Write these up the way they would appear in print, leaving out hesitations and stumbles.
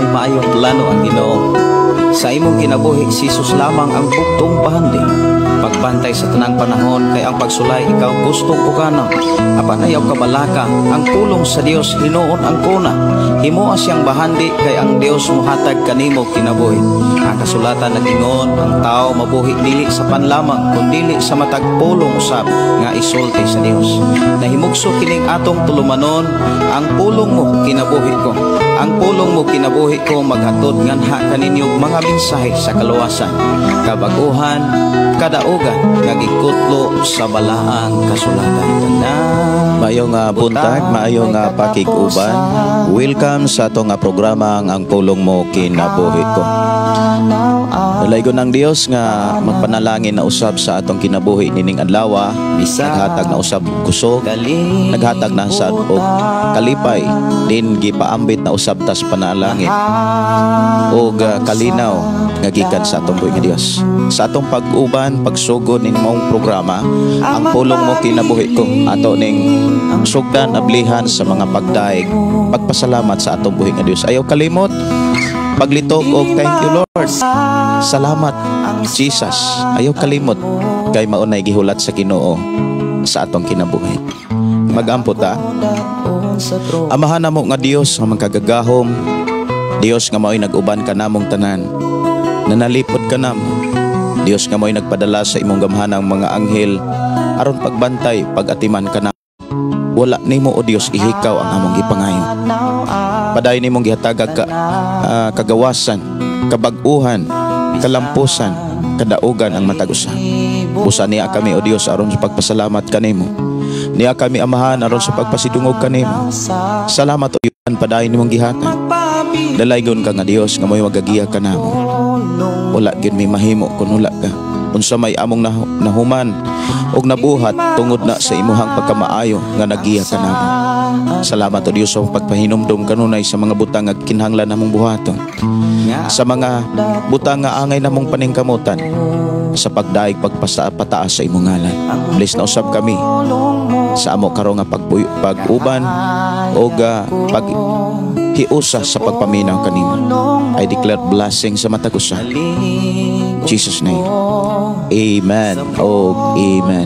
Dunay maayong plano ang Ginoo. Sa imong kinabuhi, si Jesus lamang ang buktong bahandi. Pagbantay sa tanang panahon kay ang pagsulay ikaw gustong pukana. Apan ayaw kabalaka, ang pulong sa Dios hinuon ang kuna. Himoa siyang bahandi kay ang Dios mohatag kanimo kinabuhi. Ang kasulatan nag-ingon, ang tao mabuhi dili sa panlamang kundili sa matag pulong usab nga isulti sa Dios. Nahimugso kining atong tulumanon, ang pulong mo kinabuhi ko. Ang pulong mo kinabuhi ko maghatod nganha kaninyo mga mensahe sa kaluwasan, kabaguhan, kadaugan nga gikutlo sa balaang kasulatan. Maayong buntag, maayong pakig-uban. Welcome sa atong programa Ang Pulong Mo Kinabuhi Ko. Dalaygon ng Dios nga magpanalangin na usab sa atong kinabuhi nining adlaw, naghatag na usab kusog, naghatag na sad og kalipay, din gipaambit na usab tas panalangin og kalinaw nga gikan sa atong buhi nga Dios. Sa atong pag-uban, pagsugod ning maong programa, Ang Pulong Mo Kinabuhi Ko, ato ning sugdan ablihan sa mga pagdaig, pagpasalamat sa atong buhi nga Dios. Ayaw kalimot paglitok og thank you Lord. Salamat Jesus. Ayaw kalimot kay maunay gihulat sa Ginoo sa atong kinabuhi. Magampo ta. Amahan namo nga Dios nga magkagagahom, Dios nga mao'y nag-uban kanamong tanan, nanalipod kanamo. Dios nga mao'y nagpadala sa imong gamhanang mga anghel aron pagbantay, pagatiman kanamo. Wala nimo o Dios ihikaw ang among gipangayo. Padayon nimong gihatagag kagawasan, kabag-uhan, kalampusan, kadaugan ang matag usa. Busa niya kami o Dios aron sa pagpasalamat kanimo. Niya kami Amahan aron sa pagpasidungog kanimo. Salamat o Dios, padayon nimong gihatag. Dalaygon ka nga Dios nga mo'y magagiya kanamo. Wala gyud mi mahimo kun wala ka. Unsa may among nahuman og nabuhat tungod na sa imuhang pagkamaayo nga nagiya kanamo. Salamat o Dios sa pagpahinumdom kanunay sa mga butang nga kinahanglan namong buhaton, sa mga butang nga angay namong paningkamutan, sa pagdaig pagpataas sa imong ngalan. Bless na usab kami sa amo karon nga pag-uban og pag hiusa sa pagpaminaw kanimo. I declare blessing sa matag usa. Jesus name. Amen. Oh, amen.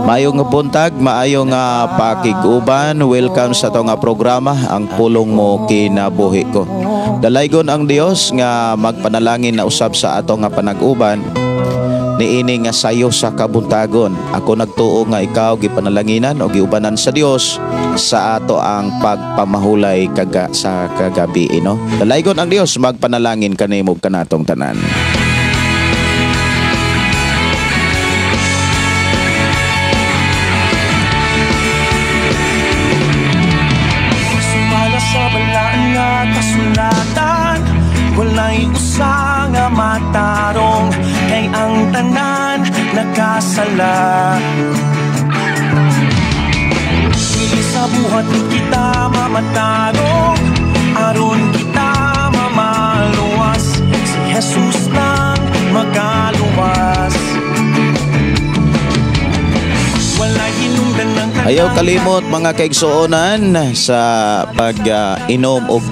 Maayong buntag, maayong pakig-uban. Welcome sa atong programa Ang Pulong Mo Kinabuhi Ko. Dalaygon ang Dios nga magpanalangin na usab sa atong panag-uban niini nga sayo sa kabuntagon. Ako nagtuo nga ikaw gipanalanginan o giubanan sa Dios sa ato ang pagpamahulay sa kagabi, no? Dalaygon ang Dios magpanalangin kanimo kanatong tanan. Sumala sa balaan nga kasulatan, walay usa nga matarong, kay ang tanan nakasala. Dili sa buhat ni kita mamatarong, aron kita mamaluwas, si Jesus lang makaluwas. Walay hinungdan ng tanan. Ayaw kalimot mga kaigsuonan sa pag-inom og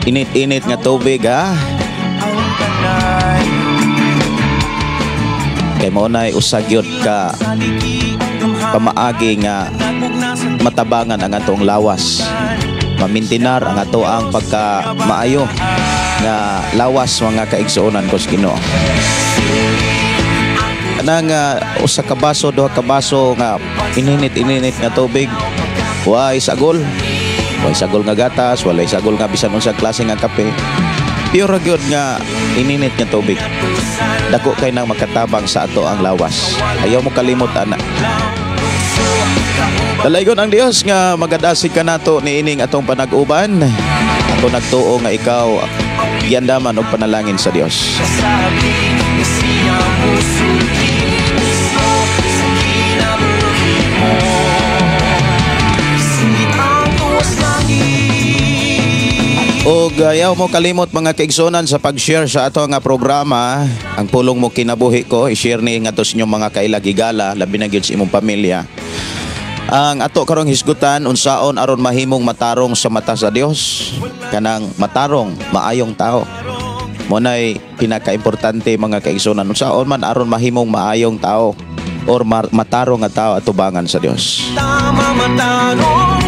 init-init nga tubig, ha? Kay mao nay usa gyud ka pamaagi nga matabangan ang atong lawas, mamintinar ang ato ang pagka maayo nga lawas mga kaigsuonan ko sa Ginoo. Kanang usa ka baso, duha ka baso nga ininit-ininit nga tubig, way sagol, way sagol nga gatas, walay sagol nga bisan unsa klase nga kape. Pure gyud nga ininit nga tubig. Dako kay nang makatabang sa ato ang lawas. Ayaw mo kalimot ana. Dalaygon ang Dios nga magadasig kanato niining atong panag-uban. Ako nagtuo nga ikaw giandaman og panalangin sa Dios. Og ayaw mo kalimot mga kaigsunan sa pag-share sa ato nga programa, Ang Pulong Mo Kinabuhi Ko. I-share ni ngadto sa inyong mga kailagigala, labi na gyud sa imong pamilya. Ang ato karong hisgutan, unsaon aron mahimong matarong sa mata sa Dios, kanang matarong, maayong tao. Mo nay pinakaimportante, mga kaigsunan, unsaon man aron mahimong maayong tao or matarong nga tao atubangan sa Dios. Tama matarong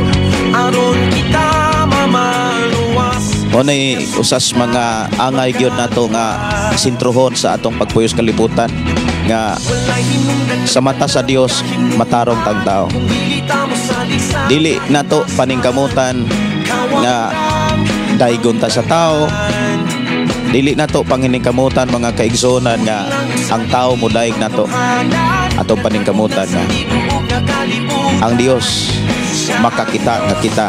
aron kita mamaluwas. Mo nay usas mga angay gyud nato nga sentruhon sa atong pagpuyos kalibutan nga Walay hinungdan sa mata sa Dios matarong tang tao. kung dili ta mosalig sa Dili nato paningkamutan nga daygon ta sa tao. Dili nato panginingkamutan, mga kaigsunan, nga ang tao modaig nato. Atong paningkamutan nga ang Dios makakita nga kita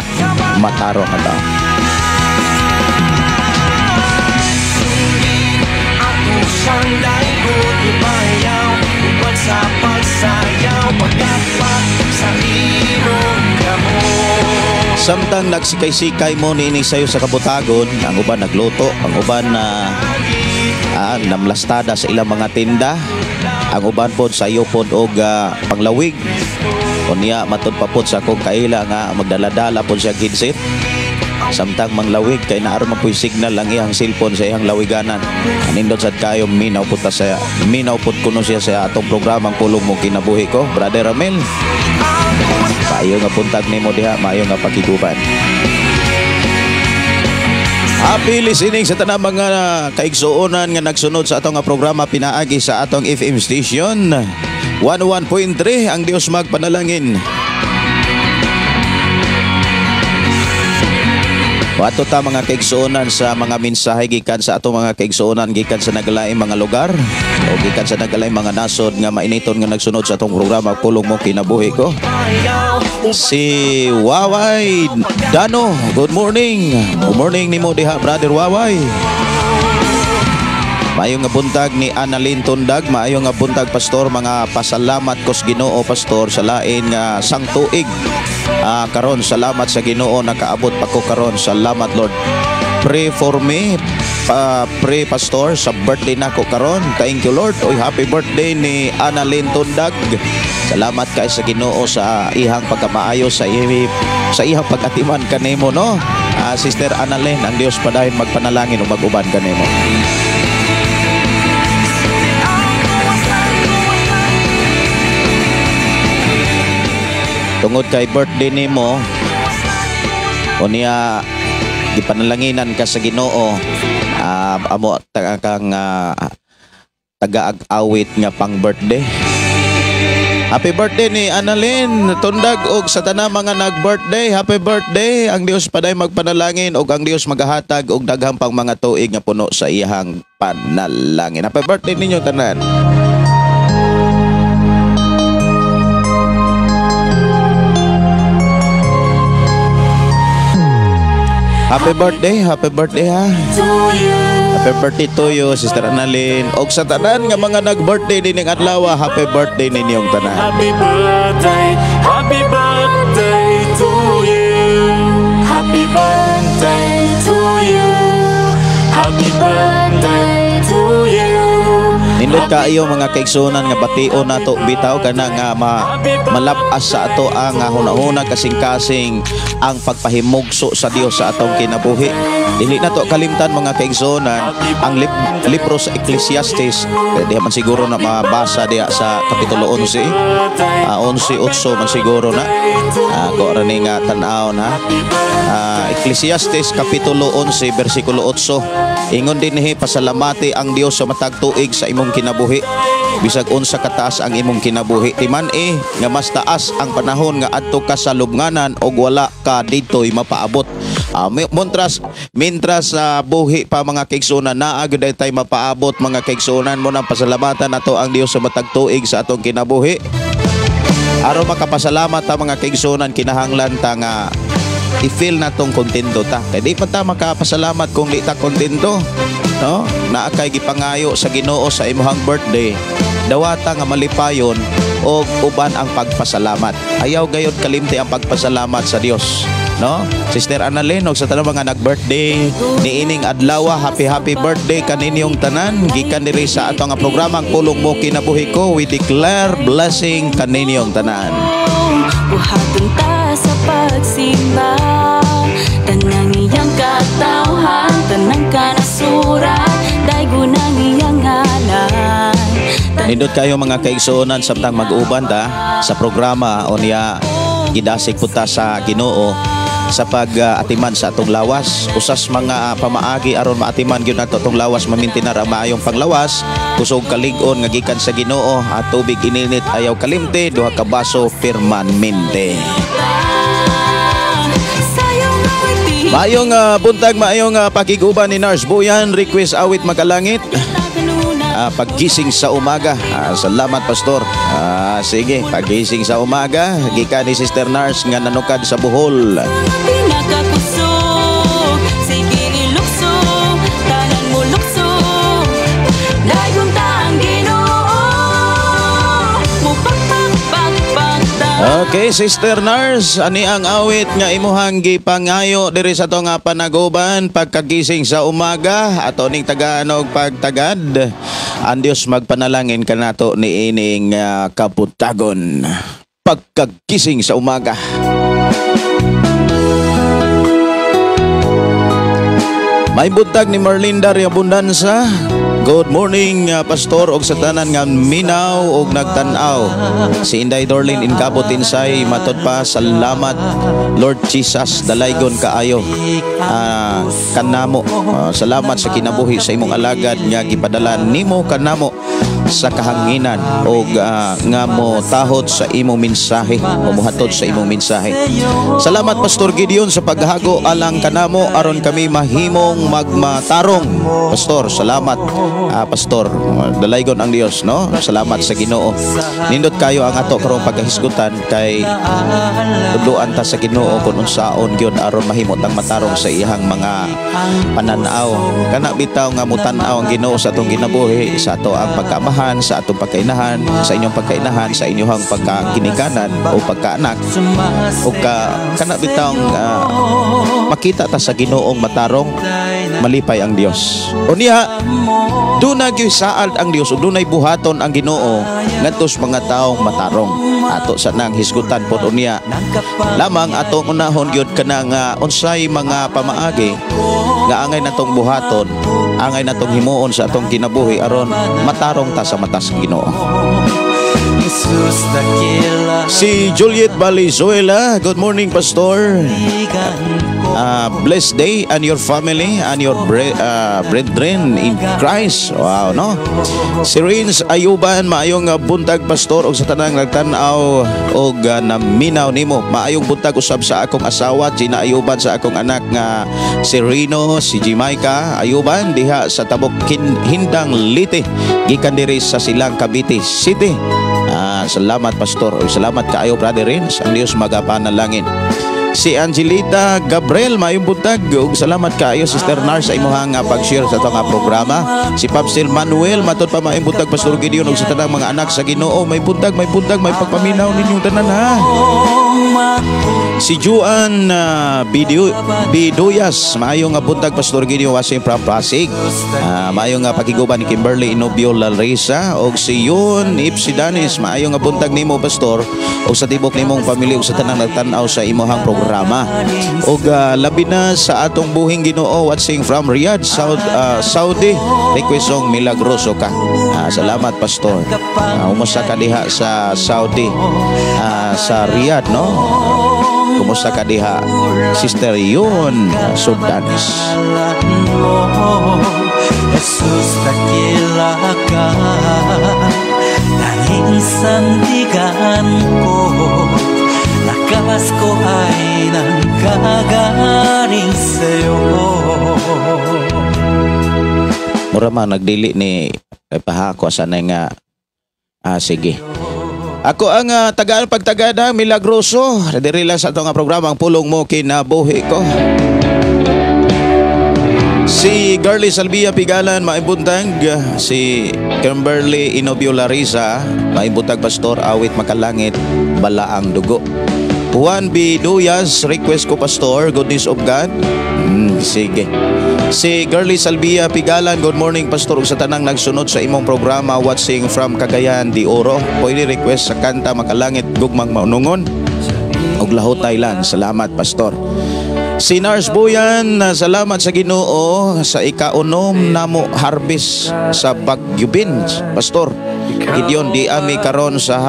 matarong nga tao. Ato siyang daygon, ibayaw uban sa pagsayaw, pagkapat sa imong kamot. Samtang nagsikay-sikay mo niini sayo sa kabutagon, ang uban nagluto, ang uban na namlastada sa ilang mga tinda, ang uban pod sayo pod og panglawig. Unya matud pa pod sa akong kaila nga magdala-dala pod siya headset. Samtang manglawig kay naaron man po'y signal ang iyang cellphone sa iyang lawiganan. Anindot sad kayo, minaw pod ta sa minaw pod kuno siya sa atong programang Pulong Mo Kinabuhi Ko. Brother Ramil, maayo nga buntag nimo diha, maayo nga pakiguban. Happy listening sa tanang mga kaigsuonan nga nagsunod sa atong nga programa pinaagi sa atong FM station 101.3. Ang Dios magpanalangin. Wato ta, mga kaigsuonan, sa mga mensahe gikan sa atong mga kaigsuonan gikan sa naglaing mga lugar o gikan sa naglaing mga nasod nga mainiton nga nagsunod sa atong programa Pulong Mo Kinabuhi Ko. Si Waway Dano, good morning. Good morning nimo diha, Brother Waway. Maayo nga buntag ni Annalyn Tundag, maayo nga buntag, Pastor, mga pasalamat kos Ginoo, Pastor, sa lain nga sangtuig. Karon salamat sa Ginoo, nakaabot pa ko karon. Salamat, Lord. Pray for me, pa pray, Pastor, sa birthday nako karon. Thank you, Lord. Oy, happy birthday ni Annalyn Tundag. Salamat kay sa Ginoo sa ihang pagkamaayo sa ihang pag-atiman kanimo, no. Sister Annalyn, ang Dios padayon magpanalangin ug mag-uban kanimo. Tungod kay birthday nimo, unya gipanalanginan ka sa Ginoo, amo kang taga-awit nga pang birthday. Happy birthday ni Annalyn Tundag og sa tanang mga nag-birthday. Happy birthday. Ang Dios paday magpanalangin og ang Dios magahatag og daghang pang mga tuig nga puno sa iyang panalangin. Happy birthday ninyo tanan. Happy birthday ha. Happy birthday to you, Sister Annalyn. Og sa tanan nga mga nag-birthday dining adlaw, happy birthday ninyong tanan. Happy birthday to you. Happy birthday to you. Happy birthday to you. Nindot kaayo, mga kaigsunan, nga bation nato bitaw kana nga malap-as sa ato ang hunahuna, kasing-kasing ang pagpahimugso sa Dios sa atong kinabuhi. Dili nato kalimtan, mga kaigsunan, ang libro sa Ecclesiastes. Diha man siguro na mabasa diha sa kapitulo 11. 11:8 man siguro na. Ako ra ni nga tan-awon ha. Ecclesiastes kapitulo 11 bersikulo 8. Ingon dinhi, pasalamati ang Dios sa matag tuig sa imong kinabuhi. Bisag unsa kataas ang imong kinabuhi, timan-i nga mas taas ang panahon nga adto ka sa lubnganan og wala ka didtoy mapaabot. Mintras sa buhi pa, mga kaigsuonan, naa gyud tay mapaabot, mga kaigsuonan. Mo nang pasalamatan nato ang Dios sa matag tuig sa atong kinabuhi. Aron makapasalamat ta, mga kaigsuonan, kinahanglan ta nga i-feel na tong kontento ta. Kay di pa ta makapasalamat kung di ta kontento. No? Naa kay gipangayo sa Ginoo sa imong birthday. Dawata nga malipayon og uban ang pagpasalamat. Ayaw gayod kalimti ang pagpasalamat sa Dios. No? Sister Annalyn og sa tanang mga nag-birthday niining adlaw, happy happy birthday kaninyong tanan gikan diri sa atong nga programang Pulong Mo Kinabuhi Ko. We declare blessing kaninyong tanan. Buhaton ta sa pagsimba. Tanang iyang katawhan, tanang kanasuran, daygon ang iyang ngalan. Nindot kayo, mga kaigsuonan, samtang mag-uban ta sa programa unya, gidasig pud ta sa Ginoo sa pag-atiman sa atong lawas. Usas mga pamaagi aron maatiman gyud nato atong lawas, mamintinar ang maayong panglawas, kusog kalig-on nga gikan sa Ginoo, at tubig ininit ayaw kalimti, 2 ka baso permanente. Sayong awiti. Maayong buntag, maayong pakig-uban ni Nars Buyan, request awit Makalangit. Paggising sa umaga. Salamat, Pastor. Sige, paggising sa umaga, gikan ni Sister Nars nga nanukad sa Bohol. Pinakakusog, sige ilukso, tanan mo lukso. Dayon ta ang Ginoo, mupakpakpakpak ta. Okay, Sister Nars, ani ang awit nga imuhang gipangayo diri sa ato nga panaguban, pagkagising sa umaga, ato ning tagaan og pagtagad. Ang Dios magpanalangin kanato niining kabuntagon. Pagkagising sa umaga. May buntag ni Marlinda Riabundanza. Good morning, Pastor, og sa tanan nga minaw og nagtan-aw. Si Inday Dorlin Inkabot Insay, matod pa, salamat Lord Jesus, dalaygon kaayo kanamo. Salamat sa kinabuhi sa imong alagad nga gipadala nimo kanamo sa kahanginan og nga mo tahod sa imong mensahe o mohatod sa imong mensahe. Salamat, Pastor Gideon, sa paghago alang kanamo aron kami mahimong magmatarong. Pastor, salamat Pastor. Dalaygon ang Dios, no? Salamat sa Ginoo. Nindot kayo ang ato karong pagkahisgutan kay tudloan ta sa Ginoo kung unsaon gyud aron mahimo tang matarong sa iyang mga pananaw. Kana bitaw nga mutan-aw ang Ginoo sa atong kinabuhi, sa ato ang pagkaamahan, sa atong pagkainahan, sa inyong pagkainahan, sa inyong pagkaginikanan o pagkaanak o ka kana bitaw makita ta sa Ginoong matarong, malipay ang Dios. Unya, dunay gyud saad ang Dios ug dunay buhaton ang Ginoo ngadto sa mga taong matarong. Ato sa nang hisgutan pod unya. Lamang atong unahon gyud kana nga unsay mga pamaagi nga angay natong buhaton, angay natong himuon sa atong kinabuhi aron matarong ta sa mata sa Ginoo. Jesus, dakila. Si Juliet Valenzuela, good morning, Pastor. Blessed day and your family and your brethren in Christ. Wow, no? Si Rins Ayuban, maayong buntag, Pastor, og sa tanang nagtan-aw og naminaw nimo. Maayong buntag usab sa akong asawa Gina Ayuban, sa akong anak nga si Rino, si Jamaica Ayuban diha sa Tabok Hindang Leyte, gikan diri sa Silang, Cavite City. Salamat, Pastor. Oy, salamat kaayo, Brother Rins. Ang Dios magapanalangin. Si Angelita Gabriel, maayong buntag ug salamat kaayo, Sister Nars, sa imuhang pag-share sa atong programa. Si Papsil Manuel, matod pa, maayong buntag, Pastor Gideon, ug sa tanang mga anak sa Ginoo. May buntag, may buntag, may pagpaminaw ninyong tanan ha. Si Juan Biduyas, maayong nga buntag, Pastor Gideon, watching from Pasig. Maayong nga pakiguban ni Kimberly Inobio Larissa og si Yun Ipsidanis, maayong nga buntag nimo, Pastor, ug sa tibok nimong pamilya ug sa tanang nagtan-aw sa imuhang programa. Ug labi na sa atong buhing Ginoo watching from Riyadh, Saudi. Request song Milagroso Ka. Salamat, Pastor. Kumusta ka diha sa Saudi? Sa Riyadh, no? Kumusta ka diha, Sister Yun Sudanis? Jesus, dakila ka. Tanging sandigan ko, lakas ko ay nanggagaling sa'yo. Mura man nagdili ni ay pahako sa nga sige. Ako ang tagaan pagtagada Milagroso. Diri lang sa atong nga programa Ang Pulong Mo Kinabuhi Ko. Si Garly Salvia Pigalan, maibuntag. Si Kimberly Inobio Larissa, maibuntag, Pastor, awit Makalangit, Balaang Dugo. Juan B. Duyas, request ko, Pastor, Goodness of God. Sige. Si Girlie Salvia Pigalan, good morning, Pastor, ug sa tanang nagsunod sa imong programa watching from Cagayan de Oro. Pwede request sa kanta Makalangit, Gugmang Maunungon. ug Lahot, Thailand. Salamat, Pastor. Si Nars Buyan, salamat sa Ginoo sa ikaunom namo harvest sa Baguio beans. Pastor Gideon, di ami karon sa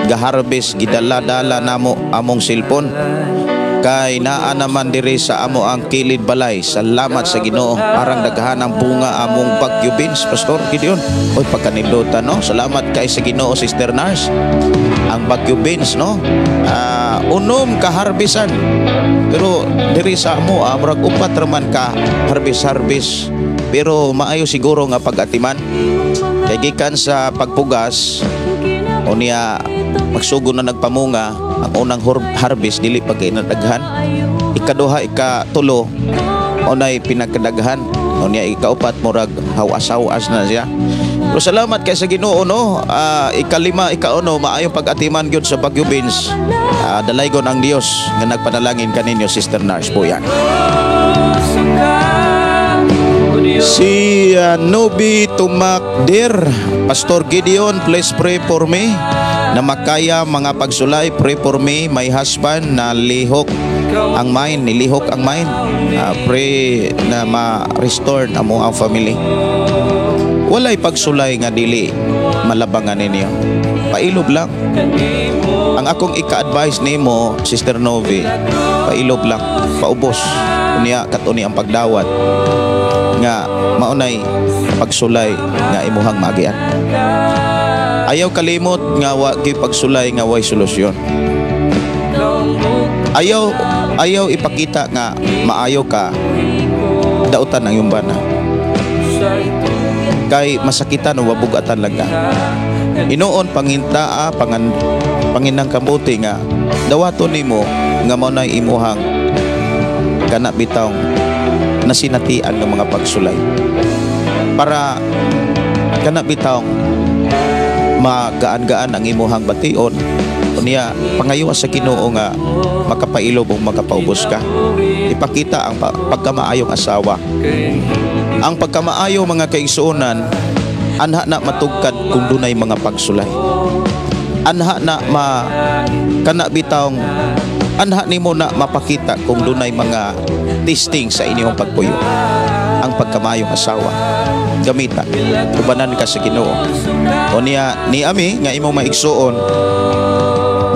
gaharvest, gidala-dala namo among cellphone kay naa naman diri sa amo ang kilid balay. Salamat sa Ginoo, arang daghan ang bunga among Baguio beans, Pastor Gideon. Oy, pagkanindutan, no? Salamat kay sa Ginoo, Sister Nars. Ang Baguio beans, no? Unom ka harvestan. Pero diri sa amo, murag upat raman ka harvest-harvest. Pero maayo siguro nga pag-atiman. Kay gikan sa pagpugas, unya magsugod na nagpamunga, ang unang harvest dili pa kay nadaghan. Ikaduha, ikatulo, unay pinagkadaghan. Unya ikaupat murag hawas-hawas na siya. Pero salamat kay sa Ginoo, no. Ikalima, ikauno, maayong pag-atiman gyud sa Baguio beans. Dalaygon ang Dios nga nagpanalangin kaninyo, Sister Nars Buyan. Si Nobi Tumakdir, Pastor Gideon, please pray for me na makaya mga pagsulay. Pray for me, my husband na lihok ang mind, nilihok ang mind. Pray na ma-restore na mo ang family. Walay pagsulay nga dili malabangan ninyo. Pailob lang. Ang akong ika-advise nimo, Sister Novi, pailob lang, paubos. Unya katuni ang pagdawat nga maunay pagsulay nga imuhang maagian. Ayaw kalimot nga wa gyud pagsulay nga way solusyon. Ayaw ayaw ipakita nga maayo ka, dautan ang iyong bana. Kay masakitan o mabugatan lang ka. Inoon pangintaa panginang kamuti nga dawaton nimo nga mao nay imuhang kana bitawng nasinatian ng mga pagsulay para kana bitawng magaan-gaan ang imuhang bation. Unya pangayo sa Ginoo nga makapailob o makapaubos ka. Ipakita ang pagkamaayong asawa. Ang pagkamaayo, mga kaigsuonan, anha na matugkad kung dunay mga pagsulay. Anha na ma kana bitawng anha nimo na mapakita kung dunay mga testing sa inyong pagpuyo. Ang pagkamaayong asawa, gamita, ubanan ka sa Ginoo. O niya ni ami nga imong maigsuon,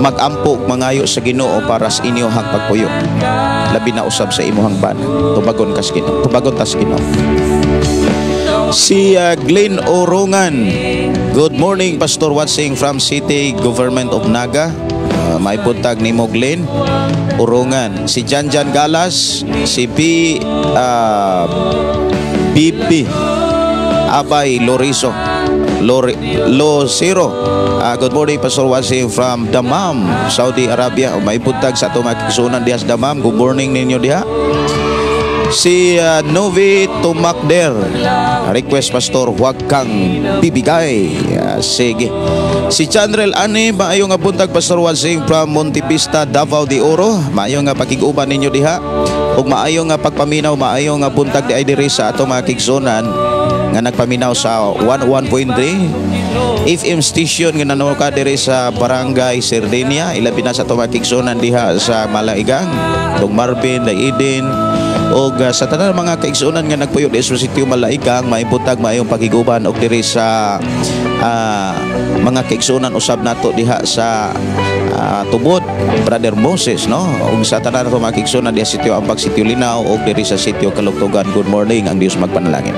magampo mangayo sa Ginoo para sa inyong pagpuyo. Labi na usab sa imuhang bana. Tubagon ka sa Ginoo. Tubagon ta sa Ginoo. Si Glenn Orongan. Good morning, Pastor Watsing from City Government of Naga. May buntag nimo, Glenn Orongan. Si Janjan Galas, si B BP Abay Loriso. Locero. Good morning, Pastor Watsing from Damam, Saudi Arabia. May buntag sa atong mga kigsuonan diha sa Damam. Good morning ninyo diha. Si Novi Tumakder, request, Pastor, huwag kang bibigay. Sige. Si Chandrel Ani, maayo nga buntag, Pastor Watsing from Montevista, Davao de Oro. Maayo nga pakig-uban ninyo diha. Ug maayo nga pagpaminaw, maayo nga buntag di ay diri sa atong mga kigsuonan nga nagpaminaw sa 101.3 FM station nga nanood ka diri sa Barangay Sardinia. Ilabi na sa atong mga kigsuonan diha sa Malaigang, Dong Marvin, Laidin, og sa tanan mga kaigsuonan nga nagpuyo diri sa sitio Malaigang, maibutag maayong pagiguban, og diri sa mga kaigsuonan usab nato diha sa Tubod, Brother Moses, no, ug sa tanan nato mga kaigsuonan diha sa sitio Ambag, sitio Linaw, og diri sa sitio Kalugtugan. Good morning, ang Dios magpanalangin.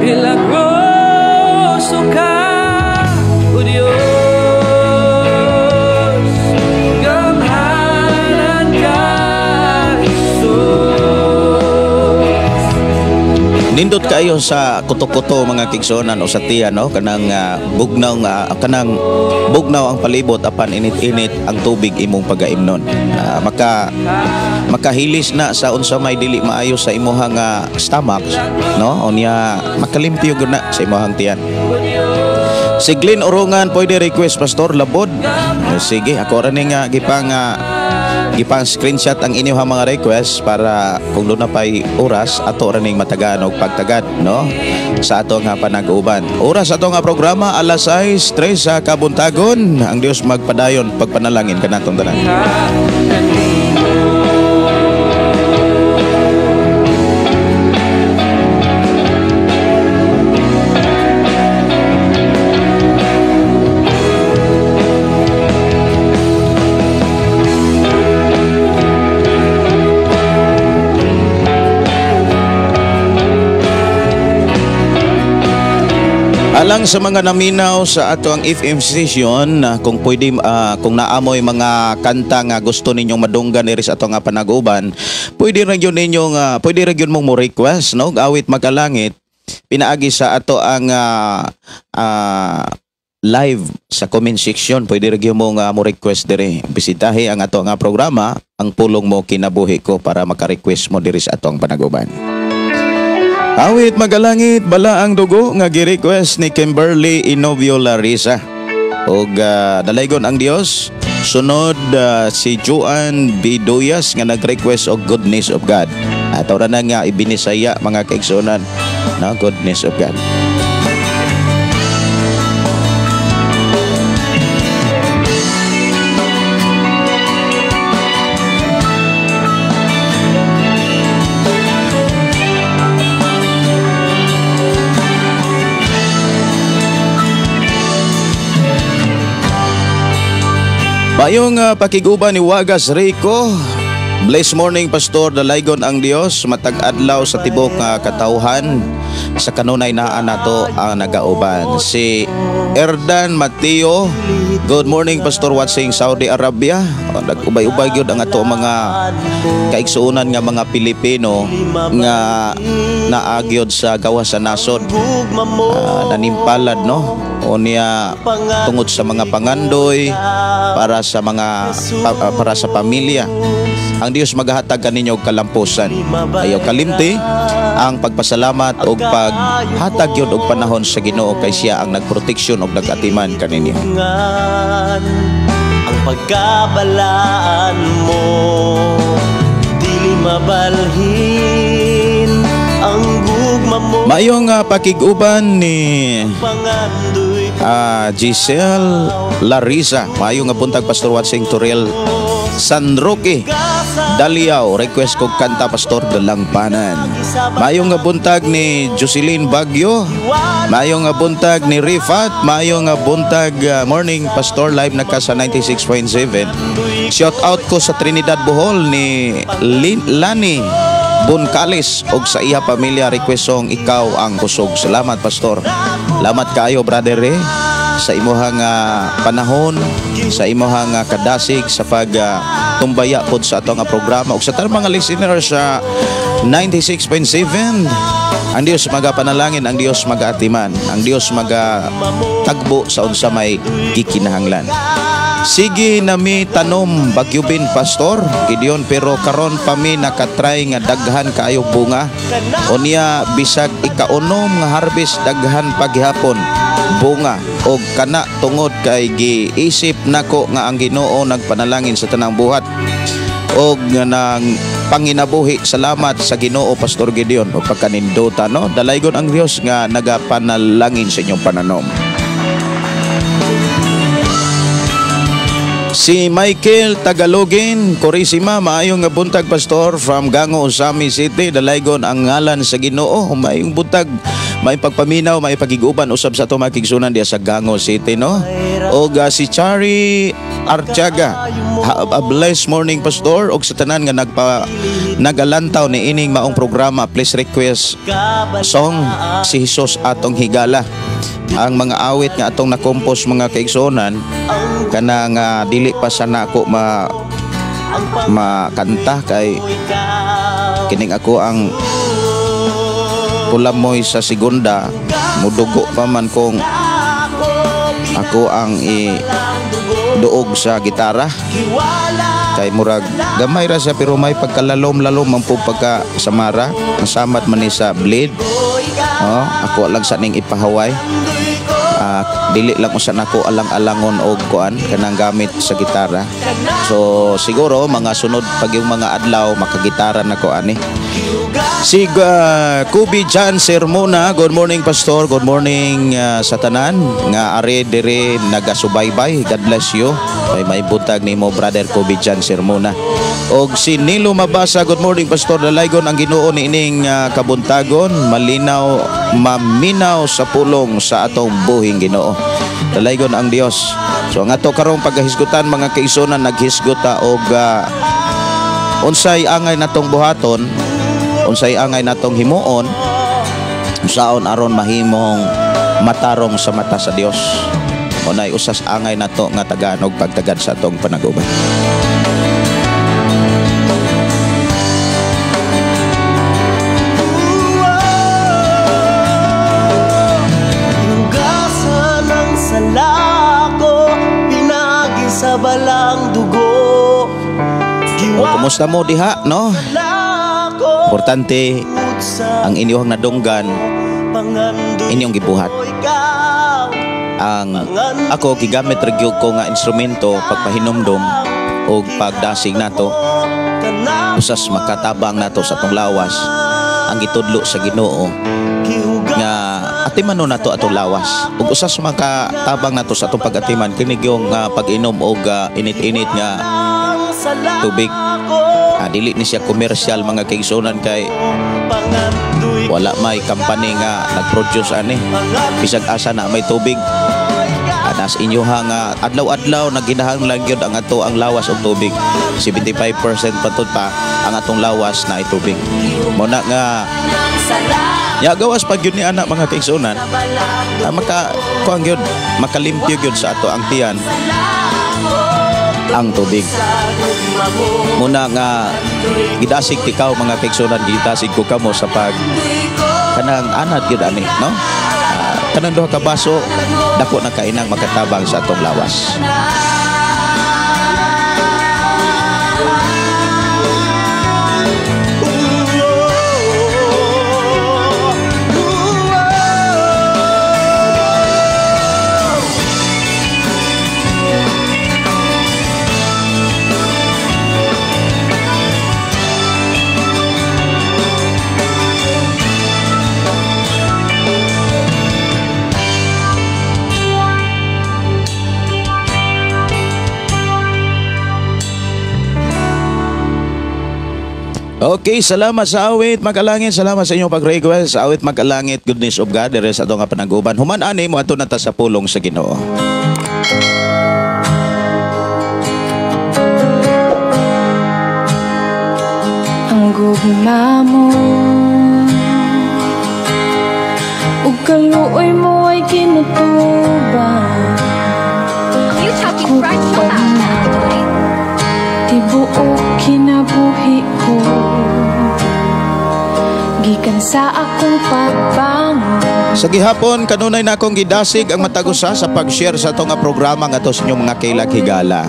Milagroso ka, O Diyos, gamhanan ka, Jesus. Nindot kayo sa kuto-kuto, mga kigsuonan, o sa tiyan, no, kanang bugnaw nga kanang bugnaw ang palibot apan init-init ang tubig imong pagaimnon. Makahilis na sa unsa may dili maayo sa imuhang stomach, no, unya makalimpyo gyud na sa imuhang tiyan. Si Glenn Orongan, pwede request, Pastor, Labod. Sige, ako ra ni nga gipang Gipang screenshot ang inyong mga request para kung doon na pa'y oras ato raning matagaan og pagtagad, no, sa ato nga panag-uban. Oras ato nga programa alas 6:03 sa kabuntagon. Ang Dios magpadayon pagpanalangin kanatong tanan. Alang sa mga naminaw sa ato ang FM station, kung pwede, kung naamoy mga kanta nga gusto ninyong madunggan diri sa ato nga panag-uban, pwede ra gyud ninyong pwede ra gyud mong mo request, no, awit magalangit pinaagi sa ato ang live sa comment section. Pwede ra gyud mong mo request diri. Bisitahi ang ato nga programa, Ang Pulong Mo Kinabuhi Ko, para maka-request mo diri sa ato ang panag-uban. Awit magalangit bala ang dugo nga gi-request ni Kimberly Inovio Larissa. Og dalaygon ang Dios. Sunod si Joan Bidoyas nga nag-request og Goodness of God. Ato ra na nga ibinisaya mga kaigsuonan, no, Goodness of God. Mayong pakiguban ni Wagas Rico. Blessed morning, Pastor. Dalaygon ang Dios matag adlaw sa tibok nga katawhan. Sa kanunay naa nato ang nagauban. Si Erdan Mateo. Good morning, Pastor, watching Saudi Arabia. O, nag-ubay-ubay gyud ang ato mga kaigsuonan nga mga Pilipino nga naagyod sa gawas sa nasod. Nanimpalad, no? O niya tungod sa mga pangandoy para sa mga para sa pamilya. Ang Dios maghatag kaninyo og kalampusan. Ayaw kalimti ang pagpasalamat og paghatag gyud og panahon sa Ginoo kay siya ang nagproteksyon og nagatiman kaninyo. Ang pagkabalaan mo dili mabalhin ang gugma mo. Maayong pakig-uban ni Giselle Larissa. Maayong nga buntag, Pastor, watching Toril San Roque Daliao. Request kog kanta, Pastor, Dalangpanan. Maayong nga buntag ni Jocelyn Bagyo. Maayong nga buntag ni Rifat. Maayong nga buntag, morning, Pastor, live na ka sa 96.7. Shout out ko sa Trinidad Bohol ni Lani Boncalis og sa iya pamilya, request song Ikaw ang Kusog. Salamat, Pastor. Salamat kaayo, brother, sa imuhang panahon, sa imuhang kadasig sa pag tumbaya pod sa atong programa ug sa tanang mga listeners sa 96.7. Ang Dios magapanalangin, ang Dios magaatiman, ang Dios magatagbo sa unsa may gikinahanglan. Sige nami tanom bagyubin, Pastor Gideon, pero karon pa mi nakatry nga daghan kaayo bunga. Unya bisag ikaunom nga harvest daghan paghapon bunga, og kana tungod kay giisip nako nga ang Ginoo nagpanalangin sa tanang buhat og nang panginabuhi. Salamat sa Ginoo, Pastor Gideon, og pagkanindota, no. Dalaygon ang Dios nga nagapanalangin sa inyong pananom. Si Michael Tagalogin Corisima, maayong nga buntag, Pastor, from Gango, Osami City. Dalaygon ang ngalan sa Ginoo. Maayong buntag, may pagpaminaw, may pagiguban usab sa ato mga kigsunan diya sa Gango City, no. Og si Chari Artiaga, a blessed morning, Pastor, og sa tanan nga nagalantaw ni ining maong programa. Please request song Si Jesus Atong Higala. Ang mga awit nga atong nakompos mga kaigsuonan kana nga dili pa sana ako makanta kay kining ako ang kulamoy sa segunda, mudugo pa man kung ako ang duog sa gitara kay murag gamay ra siya pero may pagkalalom-lalom man po pagka samara masamat man ni sa blade. Oh, ako lang sa ning ipahaway. Dili lang usa nako alang-alangon og kuan kanang gamit sa gitara. So siguro mga sunod pag yung mga adlaw makagitara nako ani. Si Kubi Jan Sermona, good morning Pastor, good morning sa tanan nga ari diri nagasubaybay. God bless you. May buntag nimo Brother Kubi Jan Sermona. Og si Nilo Mabasa, good morning Pastor, dalaygon ang Ginoo niining kabuntagon, malinaw maminaw sa pulong sa atong buhing Ginoo. Dalaygon ang Dios. So ang ato karong pagkahisgutan mga kaigsuonan, naghisgot ta og unsay angay natong buhaton, unsay angay natong himuon, unsaon aron mahimong matarong sa mata sa Dios. Unay usas angay nato nga tagaan og pagtagad sa atong panaguban. Hinugasan ang sala ko, pinagi sa balang dugo. O, kumusta mo diha, no? Importante ang inyong nadunggan, inyong gibuhat. Ang ako gigamit ra gyud ko nga instrumento pagpahinumdom og pagdasig nato, usas makatabang nato sa atong lawas ang gitudlo sa Ginoo nga atimanon nato atong lawas. Ug usas makatabang nato sa atong pag-atiman kini gyud nga pag-inom og init-init nga tubig. Dili ni siya komersyal mga kaigsuonan kay wala may company nga nag-produce ani. Bisag asa na may tubig. Nas inyo ha nga adlaw-adlaw nagginahanglan gyud ang ato ang lawas og tubig. 75% patud pa ang atong lawas na ay tubig. Mo na nga ya gawas pag gyud ni anak mga kaigsuonan, maka kuan gyud, makalimpyo gyud sa ato ang tiyan ang tubig. Muna nga gidasig tikaw mga kaigsuonan, gidasig ko kamo sa pag kanang anad gyud ani, no? Kanang duha ka baso dako na kainang makatabang sa atong lawas. Okay, salamat sa awit Magalangit, salamat sa inyong pag-request. Awit Magalangit, goodness of God, dere sa atong panaguban. Human ani mo ato na ta sa pulong sa Ginoo. Ang gugma mo ug kaluoy mo ay kinutubang. Tibuok kinabuhi ko gikan sa akong pagbangon. Sa gihapon kanunay na akong gidasig ang matag usa sa pag-share sa atong programa ngadto sa inyong mga kailag higala.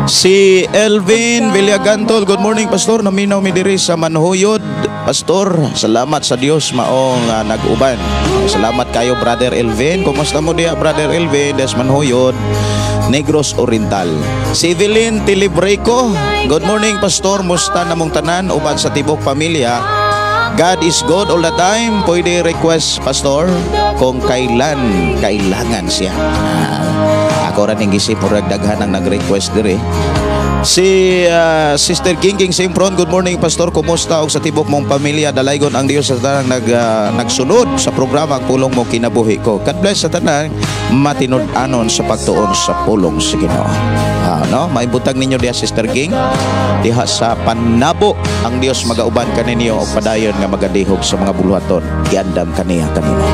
Si Elvin Villagantol, good morning Pastor, naminaw mi diri sa Manhuyod. Pastor, salamat sa Dios maong nag-uban. Salamat kayo Brother Elvin. Kumusta mo diha Brother Elvin des Manhuyod, Negros Oriental. Si Evelyn Tilibreco, good morning Pastor, musta namong tanan uban sa tibok pamilya. God is good all the time. Pwede request Pastor kung kailan kailangan siya. Ako ra ning gisip murag daghan ang nag-request diri. Si Sister Gingging Simpron, good morning Pastor, kumusta og sa tibok mong pamilya? Dalaygon ang Dios sa tanang nagsunod sa programa ang pulong mo kinabuhi ko. God bless sa tanang matinud-anon sa pagtuon sa pulong sa Ginoo. No, maibutag ninyo diha Sister Ging, diha sa Panabo ang Dios magauban kaninyo og padayon nga magadihog sa mga buluhaton giandam kaniya kanimo.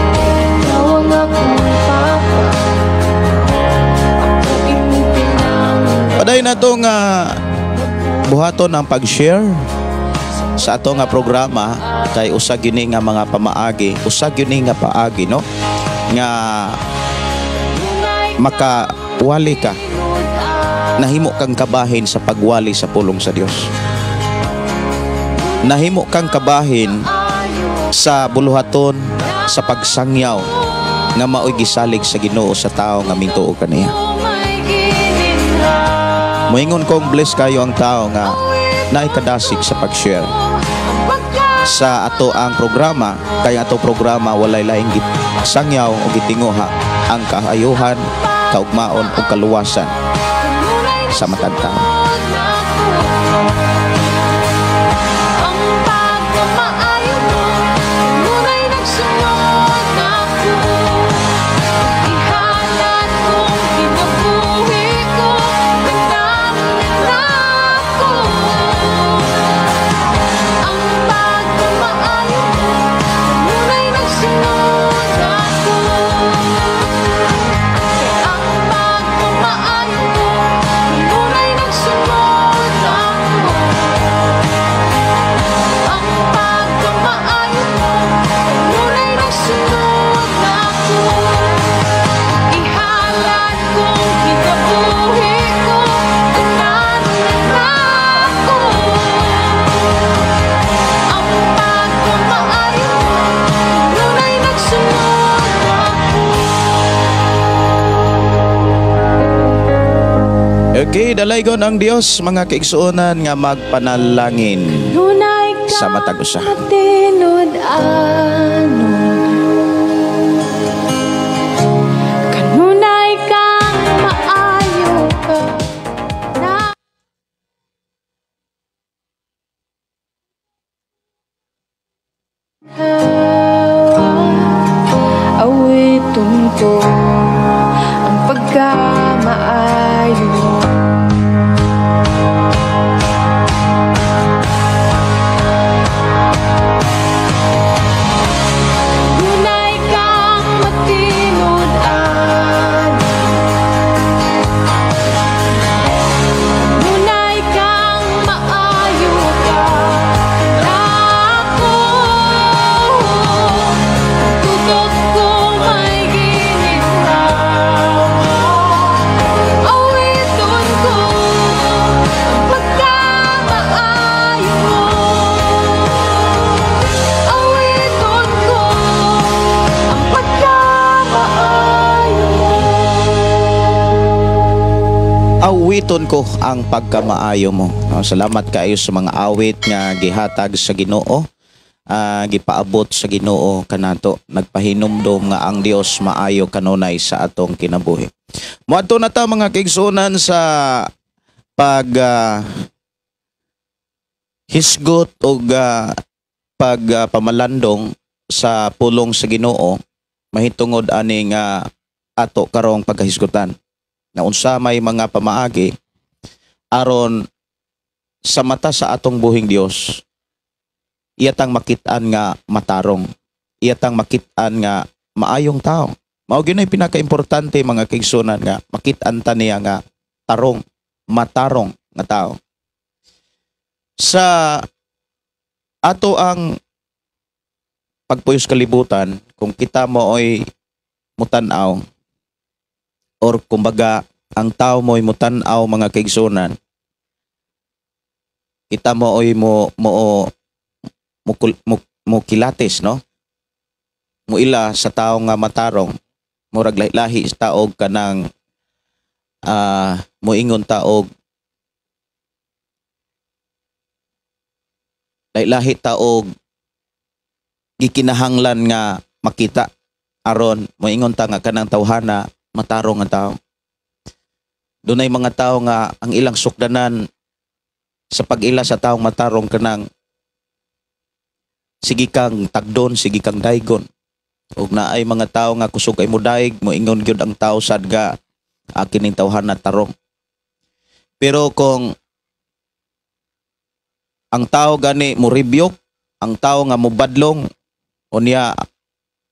Padayon na itong buhaton ang pag-share sa ato nga programa kay usa gyud nga mga pamaagi, usa gyud nga paagi, no, nga makawali ka, nahimo kang kabahin sa pagwali sa pulong sa Dios. Nahimo kang kabahin sa buluhaton sa pagsangyaw nga maoy gisalig sa Ginoo sa tao nga mintuo kaniya. Moingon kong bless kayo ang tao nga naay kadasig sa pag-share sa ato ang programa, kay ato programa walay laing sangyaw o gitinguha ang kaayuhan, kaugmaon o kaluwasan sa matag tao. Okay, dalaygon ang Dios mga kaigsuonan nga magpanalangin sa matag usa. Kanunay kang maayo ka na awiton ko ang pagkamaayo. Awiton ko ang pagkamaayo mo. Salamat kaayo sa mga awit nga gihatag sa Ginoo, gipaabot sa Ginoo kanato, nagpahinumdom nga ang Dios maayo kanunay sa atong kinabuhi. Moadto na ta mga kaigsuonan sa pag hisgot og pag pamalandong sa pulong sa Ginoo mahitungod aning ato karong pagkahisgutan na unsa may mga pamaagi aron sa mata sa atong buhing Dios iyatang makit-an nga matarong, iyatang makit-an nga maayong tao. Mao gyud nay pinakaimportante mga kaigsuonan nga makit-an ta niya nga tarong, matarong nga tao. Sa ato ang pagpuyos kalibutan, kung kita mooy mutan-aw or kumbaga ang tao mo'y mutan-aw mga kaigsuonan, kita mooy mo mo mo kilatis, no? Muila sa tao nga matarong, murag lahi-lahi sa taog kanang muingon taog lahi-lahi taog gikinahanglan nga makita aron moingon ta nga kanang tawhana matarong nga tao. Dunay mga tao nga ang ilang sukdanan sa pag-ila sa taong matarong kanang sige kang tagdon, sige kang daygon. Ug naay mga tao nga kusog ay modaig, moingon gyud ang tao sad ga kining tawhana tarong. Pero kung ang tao gani mo rebuke, ang tao nga mobadlong, unya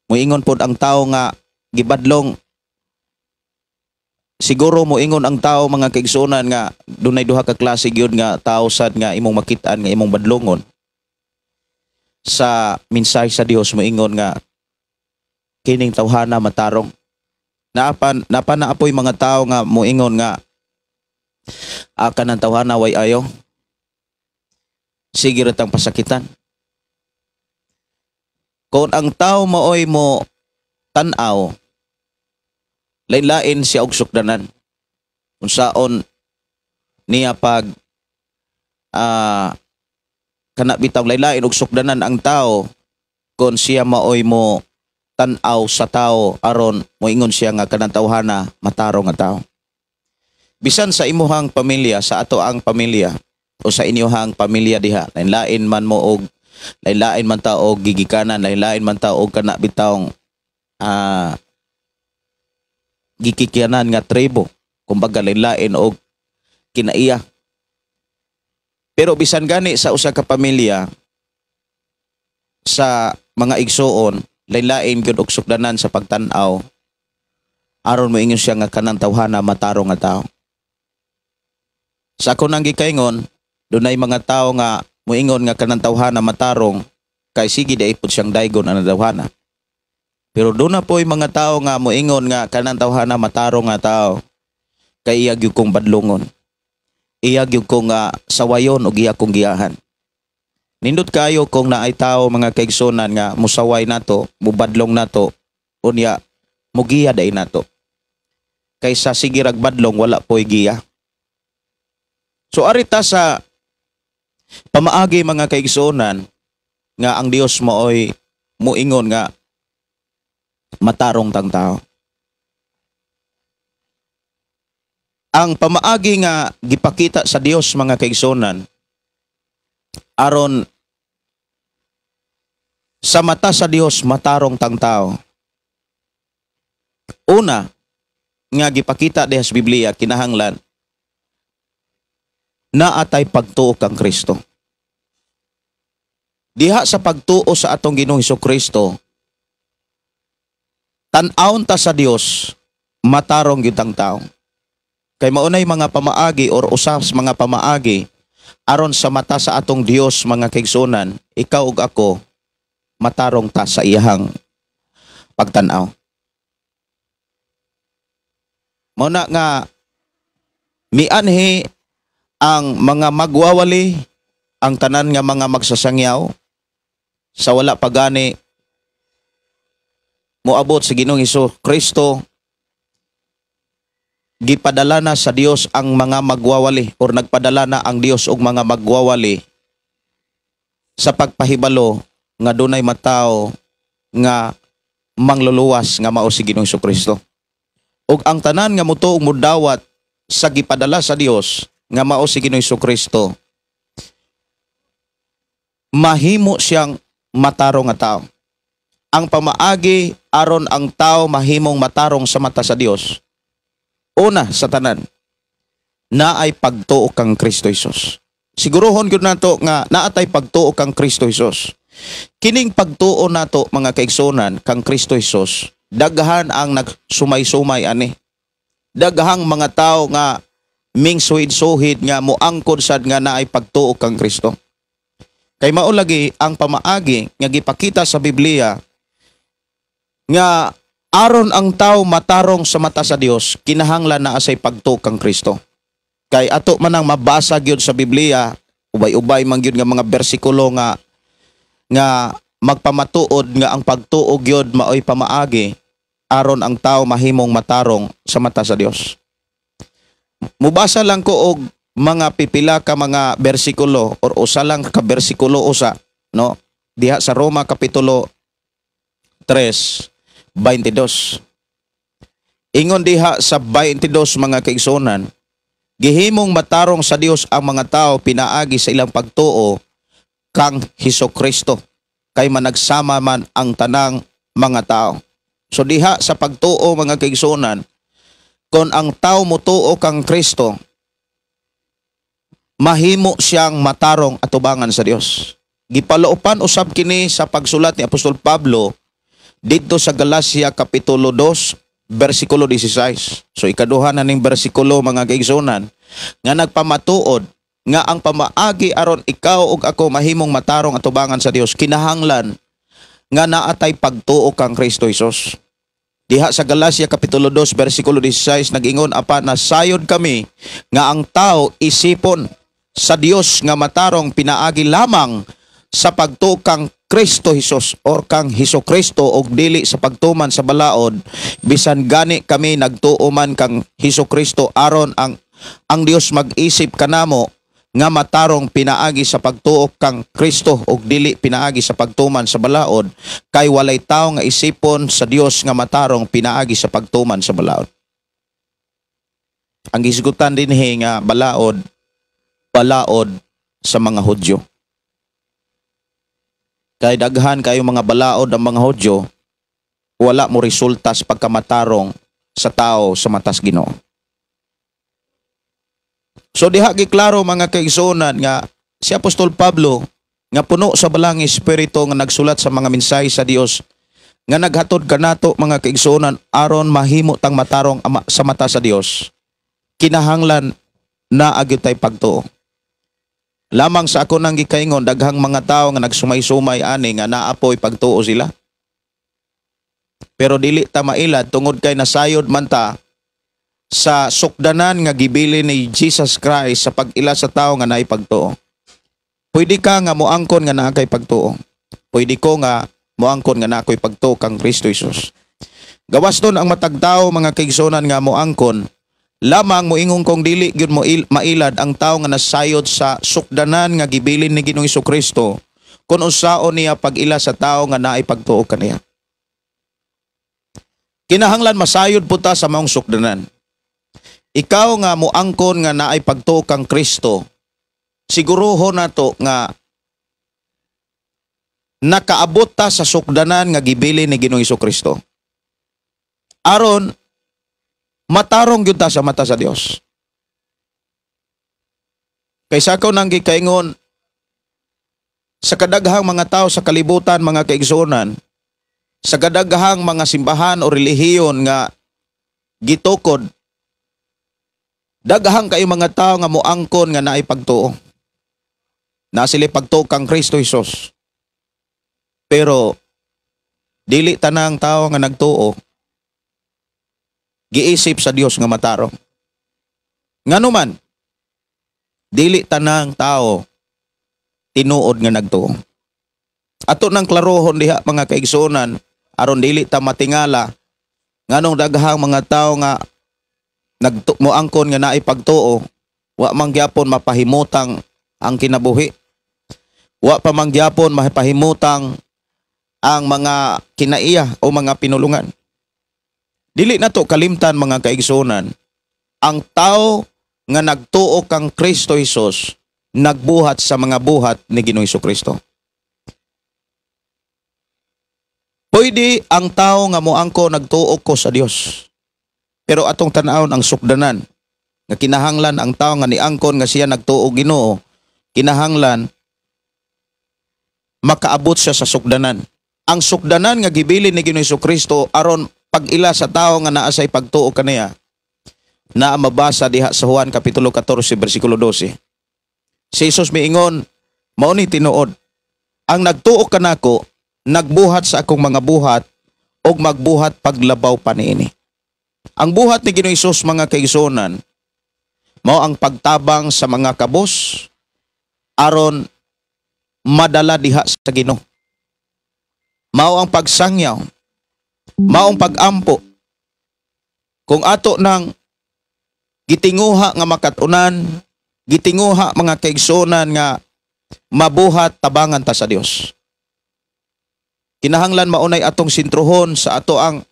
moingon pod ang tao nga gibadlong, siguro moingon ang tao mga kaigsuonan nga dunay duha ka klase gyud nga tao sad nga imong makit-an nga imong badlongon. Sa mensahe sa Dios moingon nga kining tawhana matarong. Napa na apoy mga tao nga moingon nga kanang tawhana way ayo, sige ra tang pasakitan. Kung ang tao maoy mo tan-aw Lain-lain siya og sukdanan. Unsaon niya pag kana bitaw, lain-lain og sukdanan ang tao kon siya maoy mo tan-aw sa tao aron moingon siya nga kanang tawhana matarong nga tao. Bisan sa imuhang pamilya, sa ato ang pamilya o sa inyohang pamilya diha, lain-lain man mo og lain-lain man ta og gigikanan, lain-lain man ta og kana bitawng gikikyanan nga tribo, kumbaga lain-lain og kinaiya. Pero bisan gani sa usa ka pamilya, sa mga igsuon, lain-lain gyud og sukdanan sa pagtan-aw aron moingon siya nga kanang tawhana matarong nga tao. Sa ako nang gikaingon, dunay mga tao nga moingon nga kanang tawhana matarong kay sige diay pud siyang daygon ang tawhana. Pero doon na po'y mga tao nga moingon nga kanang tawhana matarong nga tao kay iya gyud kong badlongon. Iya gyud kong sawayon og iya kong giyahan. Nindot kayo kung naay tao, mga kaigsunan, nga musaway nato, mubadlong nato, unya mugiya day nato. Kaysa sige rag badlong, wala po'y giya. So arita sa pamaagi, mga kaigsunan, nga ang Dios maoy muingon nga matarong tang tao. Ang pamaagi nga gipakita sa Dios, mga kaigsunan, aron sa mata sa Dios matarong tang tao. Una nga gipakita diha sa Biblia, kinahanglan naatay pagtuo kang Kristo. Diha sa pagtuo sa atong Ginoong Hesukristo, tan-awon ta sa Dios, matarong gyud ang tao. Kay maunay mga pamaagi or usas mga pamaagi aron sa mata sa atong Dios, mga kaigsunan, ikaw ug ako matarong ta sa iyahang pagtan-aw. Mao na nga mianhi ang mga magwawali, ang tanan nga mga magsasangyaw sa wala pagani moabot sa Ginoong Hesus Kristo. Gipadala na sa Dios ang mga magwawali or nagpadala na ang Dios og mga magwawali sa pagpahibalo nga dunay matawo nga mangluluwas nga mao si Ginoong Hesus Kristo. Ug ang tanan nga mutuo mudawat sa gipadala sa Dios nga mao si Ginoong Hesus Kristo, mahimo siyang matarong nga tao. Ang pamaagi aron ang tao mahimong matarong sa mata sa Dios, una sa tanan, naay pagtuo kang Kristo Hesus. Siguruhon gyud nato nga naatay pagtuo kang Kristo Hesus. Kining pagtuo nato, mga kaigsunan, kang Kristo Hesus, daghan ang nagsumay-sumay ani. Daghang mga tao nga mingsuhid-suhid nga moangkon sad nga naay pagtuo kang Kristo. Kay mao lagi ang pamaagi nga gipakita sa Biblia nga aron ang tao matarong sa mata sa Dios, kinahanglan naa say pagtuo kang Kristo. Kay ato man ang mabasa gyud sa Biblia, ubay-ubay man gyud nga mga bersikulo nga nga magpamatuod nga ang pagtuo gyud maoy pamaagi aron ang tao mahimong matarong sa mata sa Dios. Mubasa lang ko og mga pipila ka mga bersikulo or usa lang ka bersikulo usa, no, diha sa Roma kapitulo 3:22. Ingon diha sa 22, mga kaigsunan, gihimong matarong sa Dios ang mga tao pinaagi sa ilang pagtuo kang Hesus Kristo, kay managsama man ang tanang mga tao. So diha sa pagtuo, mga kaigsunan, kon ang tao motuo kang Kristo, mahimo siyang matarong atubangan sa Dios. Gipaloopan usab kini sa pagsulat ni Apostol Pablo didto sa Galacia kapitulo 2 bersikulo 16. So ikaduha na ning bersikulo, mga kaigsunan, nga nagpamatuod nga ang pamaagi aron ikaw ug ako mahimong matarong atubangan sa Dios, kinahanglan nga naatay pagtuo kang Kristo Hesus. Diha sa Galacia kapitulo 2 bersikulo 16 nag-ingon, apan nasayod kami nga ang tao isipon sa Dios nga matarong pinaagi lamang sa pagtuo kang Kristo Jesus or kang Hesus Kristo og dili sa pagtuman sa balaod, bisan gani kami nagtuo man kang Hesus Kristo aron ang Dios mag-isip kanamo nga matarong pinaagi sa pagtuo kang Kristo og dili pinaagi sa pagtuman sa balaod, kay walay tawo nga isipon sa Dios nga matarong pinaagi sa pagtuman sa balaod. Ang gisgutan dinhi nga balaod, balaod sa mga Hudyo. Kay daghan kayo mga balaod ang mga Hudyo, wala mo resulta sa pagkamatarong sa tao sa matas Ginoo. So diha giklaro, mga kaigsuonan, nga si Apostol Pablo nga puno sa Balaang Espiritu nga nagsulat sa mga mensahe sa Dios nga naghatod kanato, mga kaigsuonan, aron mahimo tang matarong ama, sa mata sa Dios, kinahanglan naa gyud tay pagtuo. Lamang sa ako nang gikaingon, daghang mga tao nga nagsumay-sumay ani nga naa poy pagtuo sila. Pero dili ta mailad tungod kay nasayod man ta sa sukdanan nga gibili ni Jesus Christ sa pag-ila sa tao nga naay pagtuo. Pwede ka nga moangkon nga naa kay pagtuo. Pwede ko nga moangkon nga naa ko'y pagtuo kang Kristo Jesus. Gawas nun ang matag tao, mga kaigsuonan, nga moangkon, lamang moingon kong dili gyud mo mailad ang tao nga nasayod sa sukdanan nga gibilin ni Ginoong Kristo kung unsaon niya pag-ila sa tao nga naay pagtuo kaniya. Kinahanglan masayod po ta sa maong sukdanan. Ikaw nga moangkon nga naay pagtuo kang Kristo, siguruho nato nga nakaabot ta sa sukdanan nga gibilin ni Ginoong Kristo. Aron matarong gyud ta sa mata sa Dios. Kay sa ako nang gikaingon, sa kadaghang mga tao sa kalibutan, mga kaigsuonan, sa kadaghang mga simbahan o relihiyon nga gitukod, daghang kayo mga tao nga moangkon nga naay pagtuo. Na sila pagtuo kang Kristo Jesus. Pero dili tanang tao nga nagtuo giisip sa Dios nga matarong. Ngano man, dili tanang tao tinuod nga nagtuo. Ato nang klarohon diha, mga kaigsuonan, aron dili ta matingala nganong daghang mga tao nga moangkon nga naay pagtuo, wa man gyapon mapahimutang ang kinabuhi. Wa pa man gyapon mapahimutang ang mga kinaiya o mga pinulungan. Dili na to kalimtan, mga kaigsuonan, ang tao nga nagtuo kang Kristo Jesus nagbuhat sa mga buhat ni Ginoong Kristo. Pwede ang tao nga moangko nagtuo ko sa Dios. Pero atong tan-awon ang sukdanan nga kinahanglan ang tao nga niangkon nga siya nagtuo Ginoo, kinahanglan makaabot siya sa sukdanan. Ang sukdanan nga gibilin ni Ginoong Kristo aron pag-ila sa tao nga naa say pagtuo kaniya, na mabasa diha sa Juan kapitulo 14 bersikulo 12. Si Jesus miingon, "Mao ni tinuod, ang nagtuo kanako nagbuhat sa akong mga buhat og magbuhat paglabaw pa niini." Ang buhat ni Ginoong Hesus, mga kaigsuonan, mao ang pagtabang sa mga kabos aron madala diha sa Ginoo. Mao ang pagsangyaw, maong pag-ampo. Kung ato nang gitinguha nga makatunan, gitinguha, mga kaigsuonan, nga mabuhat, tabangan ta sa Dios. Kinahanglan maunay atong sintruhon sa ato ang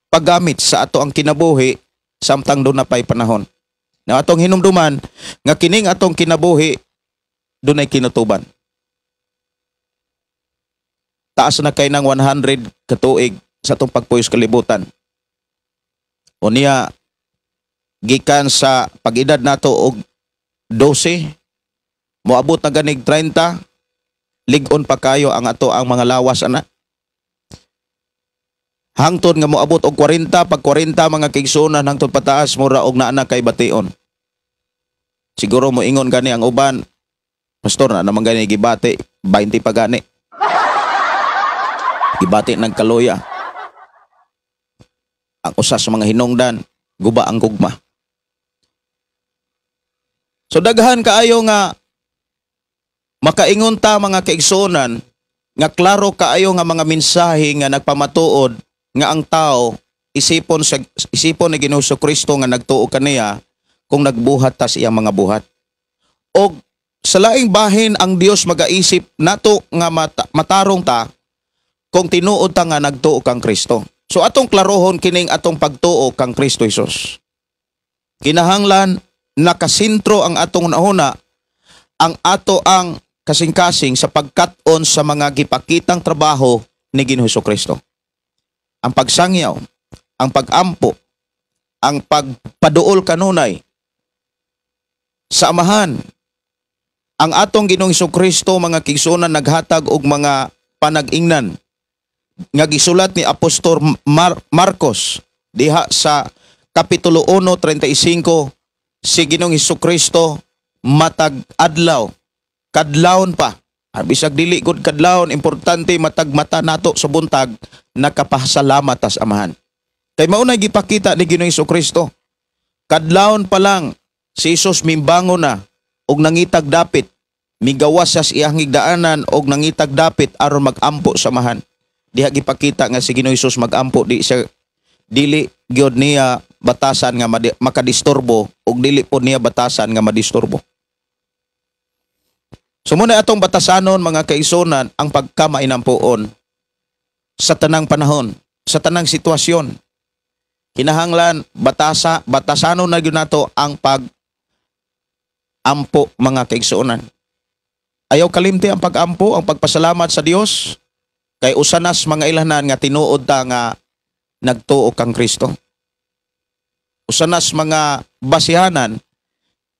paggamit sa ato ang kinabuhi samtang doon na pa'y panahon. Na atong hinumduman nga kining atong kinabuhi dunay kinutuban. Taas na kay ng 100 katuig sa atong pagpuyos kalibutan. O niya, gikan sa pag-edad nato og 12, moabot na ganig 30, lig-on pa kayo ang ato ang mga lawas ana. Hangtod nga moabot og 40, pag 40, mga kaigsuonan, hangtod pataas, mura og naa na kay bation. Siguro mo ingon gani ang uban, "Pastor, na naman gani gibati, 20 pa gani. Gibati ng kaluya." Ang usa sa mga hinungdan, guba ang gugma. So daghan kaayo nga makaingon ta, mga kaigsuonan, Nga klaro kaayo nga mga mensahe nga nagpamatuod nga ang tao isipon ni Ginoong Kristo nga nagtuo kaniya kung nagbuhat ta sa iyang mga buhat. Og sa laing bahin, ang Dios magaisip nato nga matarong ta kung tinuod ta nga nagtuo kang Kristo. So atong klarohon kining atong pagtuo kang Kristo Hesus. Kinahanglan nakasentro ang atong hunahuna, ang ato ang kasing-kasing sa pagkat-on sa mga gipakitang trabaho ni Ginoong Kristo. Ang pagsangyaw, ang pagampo, ang pagpaduol kanunay sa Amahan. Ang atong Ginoong Kristo, mga kaigsuonan, naghatag og mga panag-ingnan nga gisulat ni Apostol Marcos diha sa Kapitulo 1:35. Si Ginoong Kristo matag adlaw, kadlawon pa. Bisag dili gud kadlawon, importante matag mata nato sa buntag nakapasalamat tas Amahan. Kay mao na gipakita ni Ginoong Kristo. Kadlawon pa lang si Hesus mimbangon na og nangitag dapit, migawas sa iyang higdaanan og nangitag dapit aron magampo sa Amahan. Diha gipakita nga si Ginoong Hesus magampo, di siya dili gyud niya batasan nga makadisturbo ug dili pod niya batasan nga madisturbo. So muna atong batasanon, mga kaigsuonan, ang pagkamainampuon sa tanang panahon, sa tanang sitwasyon. Kinahanglan batasanon na gyud nato ang pag ampo, mga kaigsuonan. Ayaw kalimti ang pag-ampo, ang pagpasalamat sa Dios kay usa nas mga ilhanan nga tinuod ta nga nagtuo kang Kristo. Usa nas mga basihanan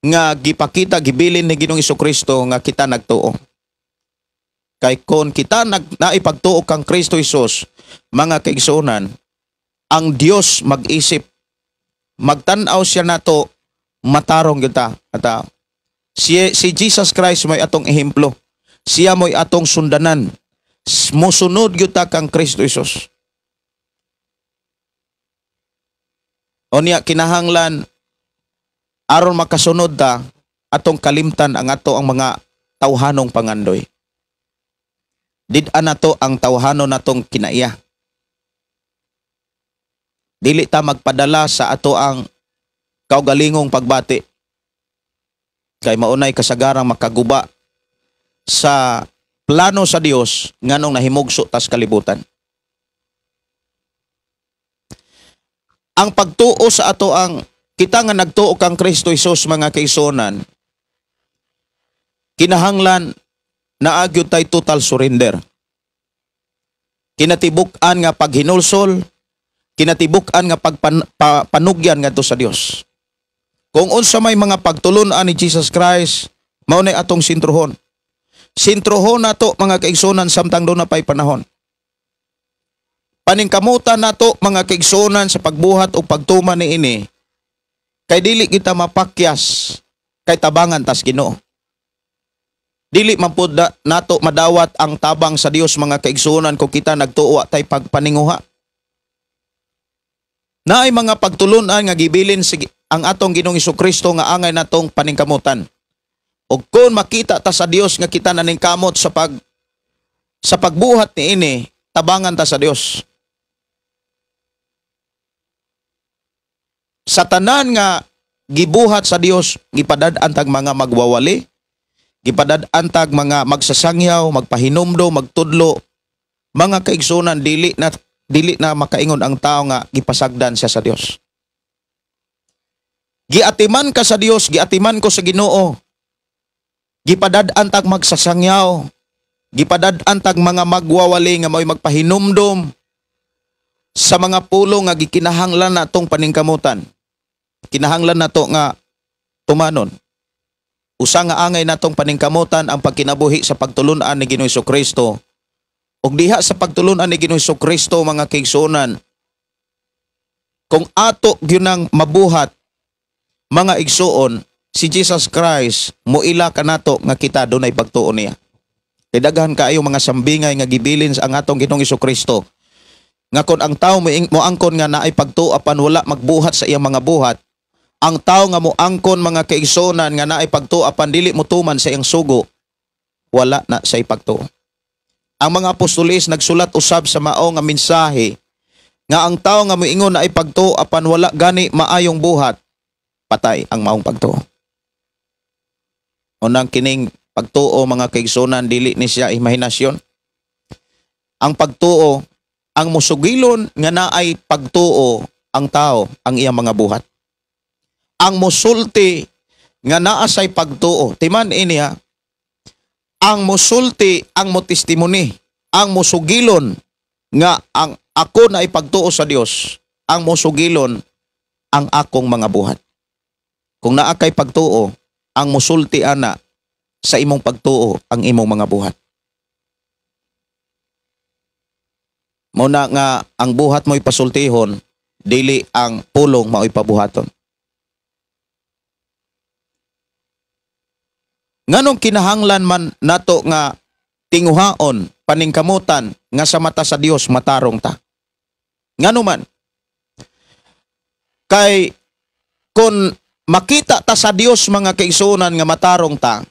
nga gipakita, gibilin ni Ginoong Kristo nga kita nagtuo. Kay kon kita naipagtuo kang Kristo Hesus, mga kaigsuonan, ang Dios mag-isip, magtan-aw siya nato, matarong gyud ta nga tao. Si Jesus Christ mo'y atong ehemplo. Siya mo'y atong sundanan. Mosunod gyud ta kang Kristo Hesus. Unya kinahanglan aron makasunod ta, atong kalimtan ang ato ang mga tawhanong pangandoy. Did-an nato ang tawhanon natong kinaiya. Dili ta magpadala sa ato ang kaugalingong pagbati. Kay maunay kasagarang makaguba sa plano sa Dios nganong nahimugso tas kalibutan. Ang pagtuo sa ato ang kita nga nagtuo kang Kristo Hesus, mga kaigsuonan, kinahanglan naagyo tay total surrender. Kinatibuk-an nga paghinulsol, kinatibuk-an nga panugyan ngadto sa Dios. Kung unsa may mga pagtulun-an ni Jesus Christ, mao nay atong sintruhon. Sintruhon nato, mga kaigsuonan, samtang doon na pa'y panahon. Paningkamutan nato, mga kaigsuonan, sa pagbuhat o pagtuman niini, kay dili kita mapakyas kay tabangan tas Ginoo. Dili man pud nato madawat ang tabang sa Dios, mga kaigsuonan, kung kita nagtuo tay pagpaninguha. Naay mga pagtulun-an nga gibilin ang atong Ginoong Hesukristo nga angay natong paningkamutan. Og kung makita ta sa Dios nga kita naningkamot sa pagbuhat niini, tabangan ta sa Dios. Sa tanan nga gibuhat sa Dios, gipadad-an tag mga magwawali, gipadad-an tag mga magsasangyaw, magpahinumdo, magtudlo. Mga kaigsunan, dili na makaingon ang tao nga gipasagdan siya sa Dios. Giatiman ka sa Dios, giatiman ko sa Ginoo. Gipadad-an tag magsasangyaw, gipadad-an tag mga magwawali nga mao'y magpahinumdom sa mga pulo nga gikinahanglan natong paningkamutan. Kinahanglan nato nga tumanon. Usa nga angay natong paningkamutan ang pagkinabuhi sa pagtulun-an ni Ginoong Hesukristo. Ug diha sa pagtulun-an ni Ginoong Hesukristo, mga kaigsuonan, kung ato gyud nang mabuhat, mga igsuon, si Jesus Christ moila kanato nga kita dunay pagtuo niya. Kay daghan kaayo mga sambingay nga gibilin sa ang atong Ginoong Hesukristo nga kon ang tawo moangkon nga naay pagtuo apan wala magbuhat sa iyang mga buhat, ang tawo nga moangkon, mga kaigsuonan, nga naay pagtuo apan dili motuman sa iyang sugo, wala na say pagtuo. Ang mga apostoles nagsulat usab sa mao nga mensahe nga ang tawo nga moingon na ay pagtuo apan wala gani maayong buhat, patay ang maong pagtuo. Unang kining pagtuo, mga kaigsunan, dili ni siya imahinasyon. Ang pagtuo, ang musugilon nga naay pagtuo ang tao, ang iyang mga buhat. Ang musulti nga naa say pagtuo, timan ini ha, ang musulti, ang motestimony, ang musugilon nga ang ako na ipagtuo sa Dios, ang musugilon ang akong mga buhat. Kung naa kay pagtuo, ang musulti ana sa imong pagtuo ang imong mga buhat. Mao na nga ang buhat mo'y pasultihon, dili ang pulong mao'y pabuhaton. Nganong kinahanglan man nato nga tinguhaon, paningkamutan nga sa mata sa Dios matarong ta? Ngano man? Kay kung makita ta sa Dios, mga kaigsuonan, nga matarong ta,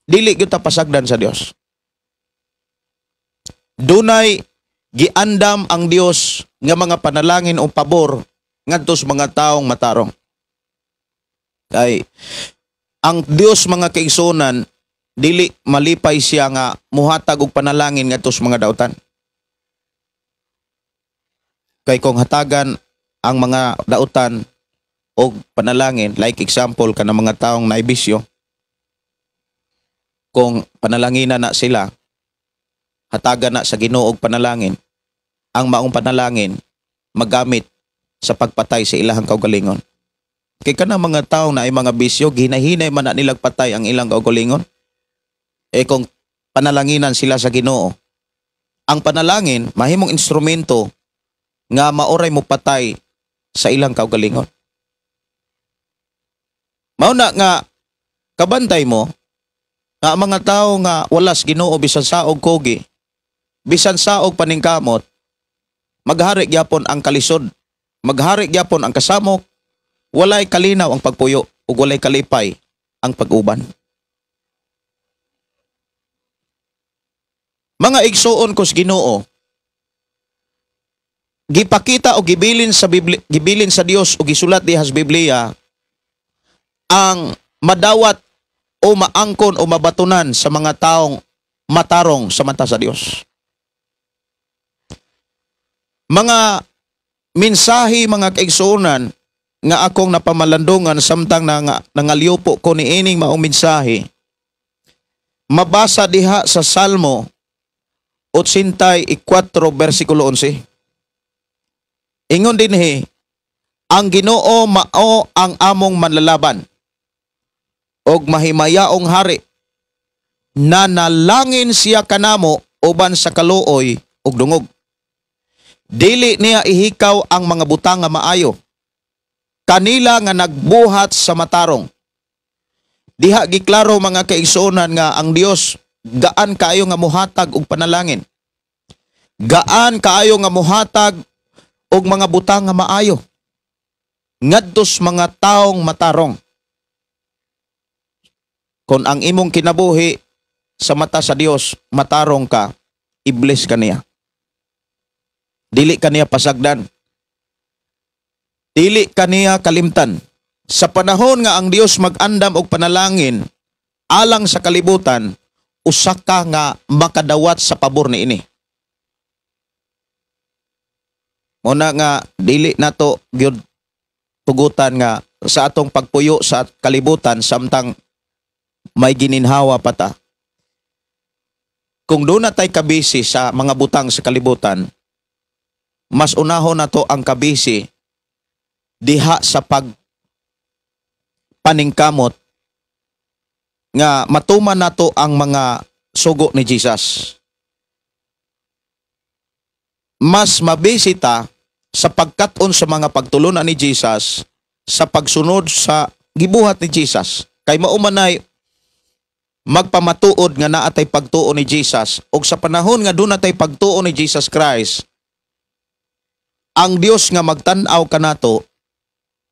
dili gyud ta pasagdan sa Dios. Dunay giandam ang Dios nga mga panalangin o pabor ngadto sa mga taong matarong. Kay ang Dios, mga kaigsuonan, dili malipay siya nga muhatag og panalangin ngadto sa mga dautan. Kay kung hatagan ang mga dautan og panalangin, like example kanang mga taong naibisyo, kung panalanginan na sila, hatagan na sa Ginoo og panalangin, ang maong panalangin magamit sa pagpatay sa ilahang kaugalingon. Kay kanang mga tawo na ay mga bisyo, ginahinay man na nilang patay ang ilang kaugalingon. Kung panalanginan sila sa Ginoo, ang panalangin mahimong instrumento nga maoray mo patay sa ilang kaugalingon. Mao na nga kabantay mo nga ang mga tawo nga walas Ginoo bisan saog kogi, bisan saog paningkamot, maghari gyapon ang kalisod, maghari gyapon ang kasamok, walay kalinaw ang pagpuyo ug walay kalipay ang pag-uban. Mga igsuon ko sa Ginoo, gipakita o gibilin sa Biblia, gibilin sa Dios o gisulat diha sa Biblia ang madawat o maangkon o mabatunan sa mga taong matarong sa mata sa Dios. Mga mensahe, mga kaigsuonan, nga akong napamalandungan samtang nangalyupo ko niining maong mensahe, mabasa diha sa Salmo 84 versikulo 11. Ingon dinhi, ang Ginoo mao ang among manlalaban og mahimayaong hari, nanalangin siya kanamo uban sa kaluoy ug dungog. Dili niya ihikaw ang mga butang nga maayo kanila nga nagbuhat sa matarong. Diha giklaro, mga kaigsuonan, nga ang Dios gaan kaayo nga muhatag og panalangin. Gaan kaayo nga muhatag og mga butang nga maayo ngadto sa mga taong matarong. Kon ang imong kinabuhi sa mata sa Dios matarong ka, i-bless ka niya. Dili ka niya pasagdan. Dili ka niya kalimtan. Sa panahon nga ang Dios mag-andam og panalangin alang sa kalibutan, usa ka nga makadawat sa pabor niini. Muna nga dili nato gyud tugutan nga sa atong pagpuyo sa kalibutan samtang may gininhawa pa ta. Kung doon na tay kabisi sa mga butang sa kalibutan, mas unahon nato ang kabisi diha sa pag paningkamot nga matuman nato ang mga sugo ni Jesus. Mas mabisi ta sa pagkat-on sa mga pagtulunan ni Jesus, sa pagsunod sa gibuhat ni Jesus. Kay mao man ay magpamatuod nga naa tay pagtuo ni Jesus, og sa panahon nga doon natay pagtuo ni Jesus Christ, ang Dios nga magtan-aw kanato,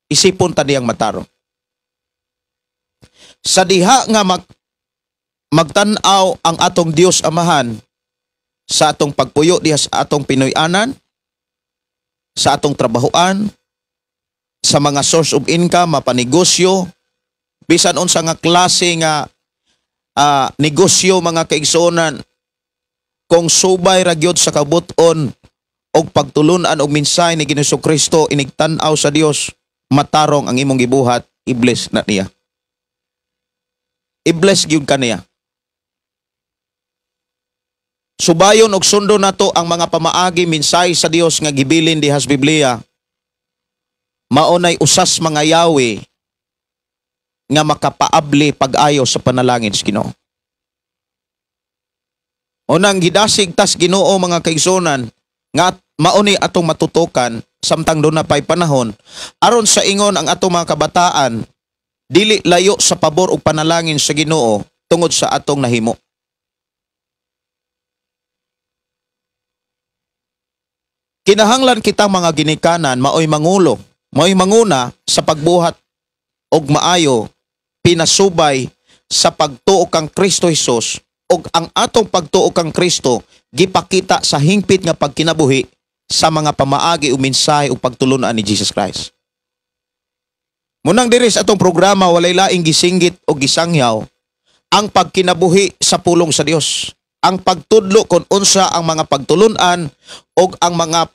isipon ta niyang matarong. Sa diha nga magtan-aw ang atong Dios Amahan, Sa atong pagpuyo diha sa atong Pinoy-anan, sa atong trabahoan, sa mga source of income, mapanegosyo, bisan unsa nga klase nga negosyo mga kaigsuonan, kung subay ra gyud sa kabut-on og pagtulunan og mensahe ni Ginoong Kristo inigtan-aw sa Dios, matarong ang imong gibuhat, i-bless na niya. I-bless gyud kaniya. Subayon og sundo nato ang mga pamaagi mensahe sa Dios nga gibilin diha sa Biblia. Maunay usas mga yawi nga makapaabli pag-ayo sa panalangin sa Ginoo. Unang gidasig tas Ginoo mga kaigsunan nga mauni atong matutukan samtang doon na pa'y panahon aron sa ingon ang atong mga kabataan dili layo sa pabor og panalangin sa Ginoo tungod sa atong nahimo. Kinahanglan kita mga ginikanan maoy mangulo, maoy manguna sa pagbuhat og maayo pinasubay sa pagtuo kang Kristo Hesus og ang atong pagtuo kang Kristo gipakita sa hingpit nga pagkinabuhi sa mga pamaagi o mensahe o pagtulunan ni Jesus Christ. Munang diri sa atong programa walay laing gisinggit o gisangyaw ang pagkinabuhi sa pulong sa Dios, ang pagtudlo kon unsa ang mga pagtulunan og ang mga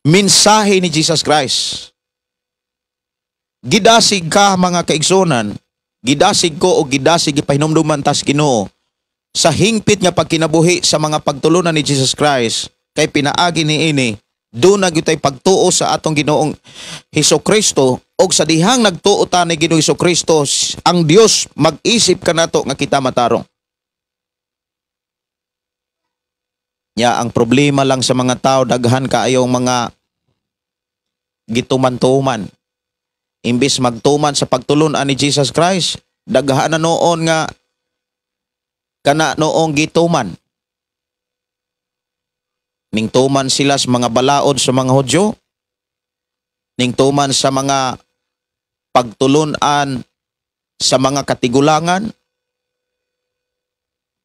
mensahe ni Jesus Christ. Gidasig ka mga kaigsunan, gidasig ko o gidasig gipahinumduman tas Ginoo sa hingpit nga pagkinabuhi sa mga pagtulunan ni Jesus Christ kay pinaagi niini doon na gyud tay pagtuo sa atong Ginoong Hesukristo og sa dihang nagtuo ta ni Ginoong Hesukristo ang Dios mag-isip kanato nga kita matarong. Ya, ang problema lang sa mga tao daghan kaayong mga gituman-tuman. Imbis magtuman sa pagtulunan ni Jesus Christ, daghan na noon nga kana noong gituman. Ningtuman sila sa mga balaod sa mga Hudyo, ningtuman sa mga pagtulunan sa mga katigulangan.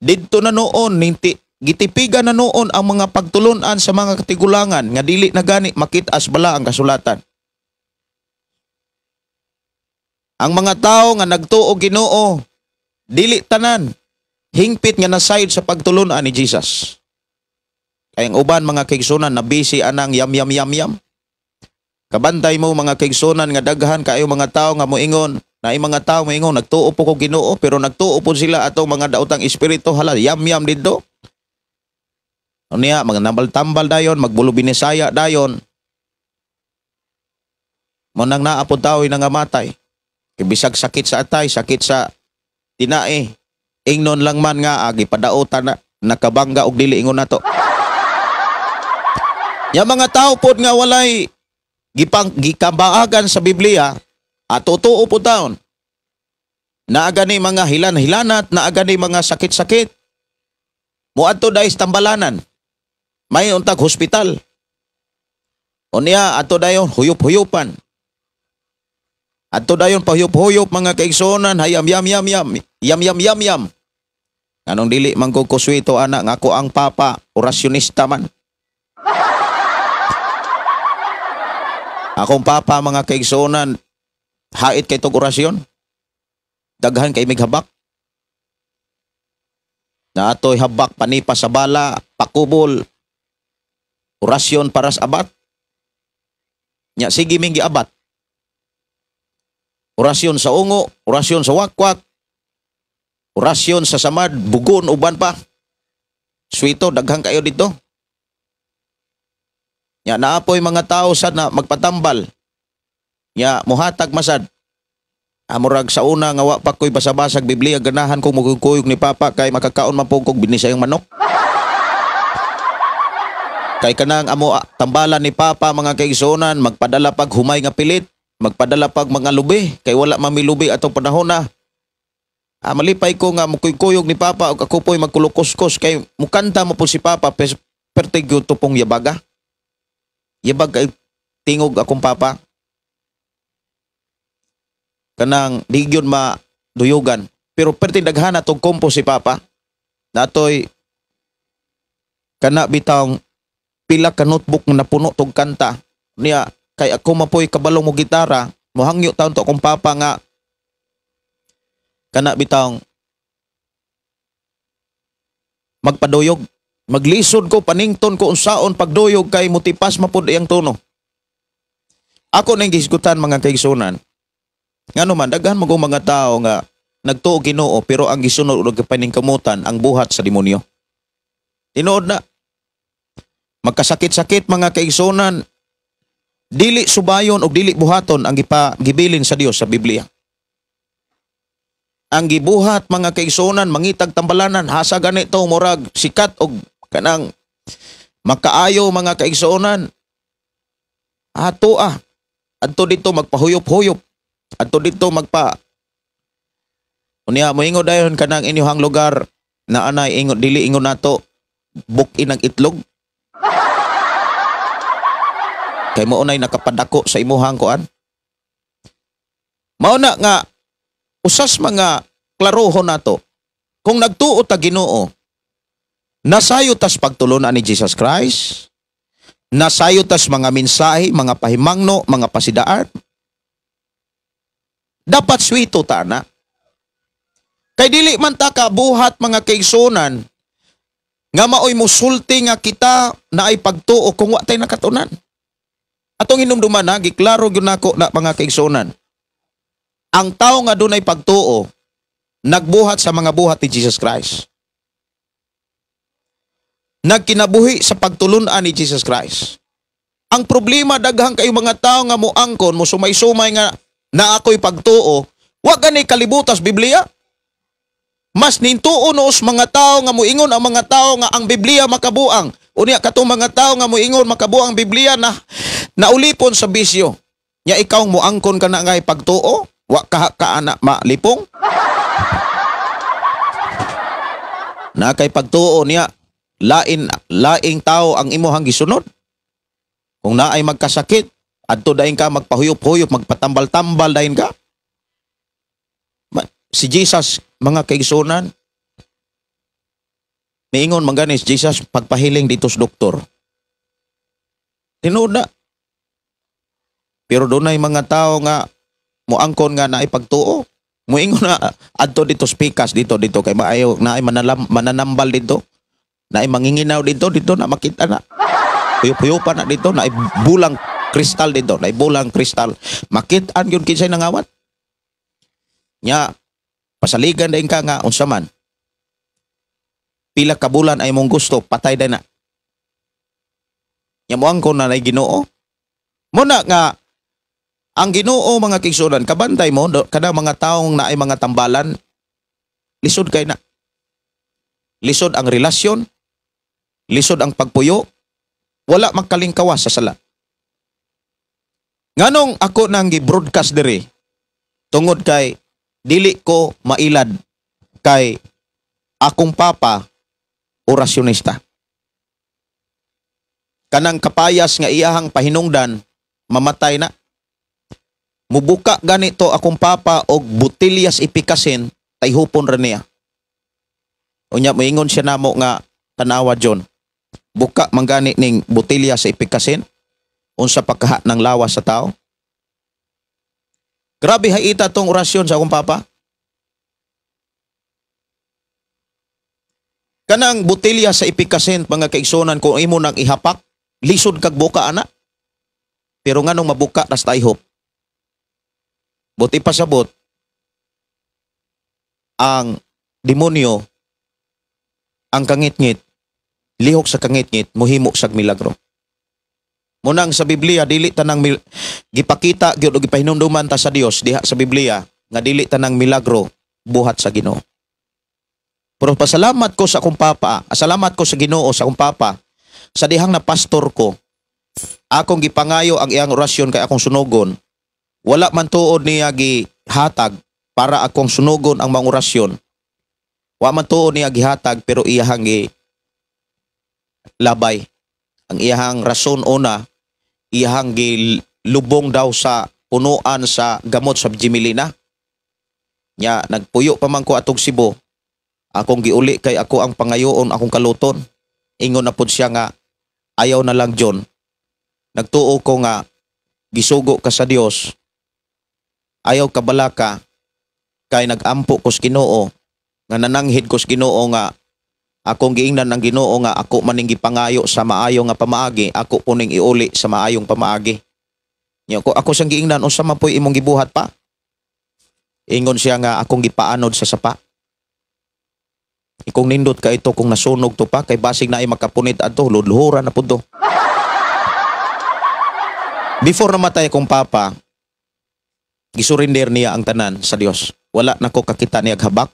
Didto na noon, gitipigan na noon ang mga pagtulunan sa mga katigulangan nga dili na gani makit-as bala ang kasulatan. Ang mga tao nga nagtuo Ginoo, dili tanan hingpit nga nasayod sa pagtulunan ni Jesus. Kay ang uban mga kaigsunan na busy anang yam yam yam yam. Kabantay mo mga kaigsunan nga daghan kaayo mga tao nga moingon, naay mga tao moingon nagtuo po ko Ginoo pero nagtuo po sila atong mga daotang espiritu, hala yam yam didto. Unya mga nambal-tambal dayon, magbulo binisaya dayon. Mo nang naa pod tao'y nangamatay. Kay bisag sakit sa atay, sakit sa tinae, ingnon lang man nga agi padaotan na nakabangga og dili ingon nato. Ya mga tao pod nga walay gikabaagan sa Biblia, at totoo po taon. Naa gani mga hilan-hilanat, naa gani mga sakit-sakit. Muadto dahil sa tambalanan. May untag hospital. Unya, adto dayon huyop-huyupan. Adto dayon pahuyop-huyop mga kaigsuonan, hayam yam yam yam, yam yam yam yam. Nganong dili man ko kuswito ana nga ako ang papa, orasyonista man. Akong papa mga kaigsuonan, hait kay tog orasyon. Daghan kay mighabak. Naatoy habak panipa sa bala, pakubol, orasyon para sa abat. Nya sige ming giabat. Orasyon sa ungo, orasyon sa wakwak, orasyon sa samad, bugon, uban pa. Swito, daghan kayo dito. Nya naapoy mga tao sad na magpatambal. Nya muhatag masad. Amurag sa una nga wa pa ko'y basa-basag Biblia, ganahan kong mugkuyog ni Papa kay makakaon man pud kog binisayang manok. Kay kanang amo tambalan ni Papa mga kaigsuonan, magpadala pag humay nga pilit, magpadala pag mga lubi kay wala man milubi atong panahon na. Malipay ko nga mukuyog ni Papa og ako po'y magkulukoskos kay mukanta mo po si Papa pertig gyud to pong yabaga. Yabag kay tingog akong papa. Kanang di gyud maduyugan. Pero perti daghan atong kompo si Papa. Natoy Kana bitawng pila ka notebook nga napuno tog kanta. Niya kay ako mapoy kabalong mo gitara, mohangyo taon to akong papa nga kana bitawng magpaduyog. Maglisod ko, panington ko unsaon pagduyog kay mutipas mapud iyang tono. Ako nang gihisgutan mga kaigsunan. Ngano man daghan magong mga tao nga nagtuo Ginoo pero ang gisunod og paningkamutan ang buhat sa demonyo. Tinuod na. Magkasakit-sakit mga kaigsunan, dili subayon og dili buhaton ang gibilin sa Dios sa Biblia. Ang gibuhat mga kaigsunan, mangitag tambalanan, hasa ganito murag sikat og kanang makaayo mga kaigsunan. Ato adto dito magpahuyop-huyop, adto dito magpa unya moingon dayon kanang inyuhang lugar na anay ingon dili ingon nato bukin ang itlog. Kay mo unay nakapadako sa imuhang kuan. Mao na nga usas mga klarohon nato kung nagtuo ta Ginoo, nasayo tas pagtulunan ni Jesus Christ, nasayo tas mga mensahe, mga pahimangno, mga pasidaan. Dapat swito ta na. Kay dili man ta kabuhat mga kaigsunan nga maoy musulti nga kita na ay pagtuo kung wa tay nakatunan. Atong hinumduman na, giklaro gyud nako na mga kaigsunan. Ang tao nga dunay pagtuo, nagbuhat sa mga buhat ni Jesus Christ. Nagkinabuhi sa pagtulunan ni Jesus Christ. Ang problema daghang kayo mga tao nga moangkon, mo sumay-sumay nga na ako'y pagtuo, wa gani kalibutas Biblia. Mas nintuo noos mga tao nga moingon ang mga tao nga ang Biblia makabuang. Unya katong mga tao nga moingon makabuang Biblia na naulipon sa bisyo. Nya ikaw moangkon ka na nga pagtuo, wa ka kaana malipong. Na kay pagtuo niya lain laing tao ang imuhang gisunod. Kung naay magkasakit, adto dayon ka magpahuyop-huyop, magpatambal-tambal dayon ka. Si Jesus, mga kaigsunan, niingon man gani si Jesus pagpahiling dito sa doktor. Tinuod na. Pero dunay mga tao nga moangkon nga naay pagtuo. Moingon na adto dito sa pikas dito dito kay maayo naay mananambal dito. Naay manginginaw dito dito na makita na. Huyop-huyopan na dito, naay bulang kristal dito, naay bulang kristal. Makit-an gyud kinsay nangawat. Nya pasaligan dayon ka nga unsa man. Pila ka bulan ay mong gusto, patay day na. Nya moangkon na nay Ginoo. Muna nga ang Ginoo mga kaigsunan, kabantay mo kada mga taong naay mga tambalan, lisod kay na. Lisod ang relasyon, lisod ang pagpuyo, wala magkalingkawas sa sala. Nganong ako nang gi-broadcast diri tungod kay dili ko mailad kay akong papa orasyonista. Kanang kapayas nga iyahang pahinungdan, mamatay na. Mubuka ganito akong papa og botellas ipikasin, tayhupon ra niya. Unya moingon siya namo nga tanawa John. Buka man gani ning botelya sa ipikasin unsa pagkaha ng lawas sa tao. Grabe haita tong orasyon sa akong papa. Kanang botelya sa ipikasin mga kaigsunan kung imo nang ihapak, lisod kag buka ana. Pero nganong mabuka tas tayhop. Buti pasabot ang demonyo ang kangitngit, lihok sa kangitngit mohimo sag milagro. Munang sa Biblia dili tanang gipakita gyud og gipahinumduman ta sa Dios diha sa Biblia nga dili tanang milagro buhat sa Ginoo. Pero pasalamat ko sa akong papa, salamat ko sa Ginoo sa akong papa sa dihang na pastor ko. Akong gipangayo ang iyang orasyon kay akong sunugon. Wala man tuod niya gihatag para akong sunugon ang mga orasyon. Wa man tuod niya gihatag pero iyahang gilabay. Ang iyahang rason una, iyahang gilubong daw sa punuan sa gamot sa Jimilina. Nya nagpuyo pa man ko atong Cebu. Akong giuli kay ako ang pangayoon akong kaluton. Ingon na pud siya nga ayaw na lang, John. Nagtuo ko nga gisugo ka sa Dios. Ayaw ka balaka kay nagampo ko sa Ginoo nga nananghid ko sa Ginoo nga akong giingnan ang Ginoo nga ako maning gipangayo sa maayo nga pamaagi, ako puning iuli sa maayong pamaagi. Nya ko ako siyang giingnan, unsa man po'y imong gibuhat pa? Ingon siya nga akong gipaanod sa sapa. Ikong nindot ka ito kung nasunog to pa kay basig na ay makapunit adto, ludluhura na pud to. Before namatay akong papa, gisurrender niya ang tanan sa Dios. Wala na ko kakita niya habak.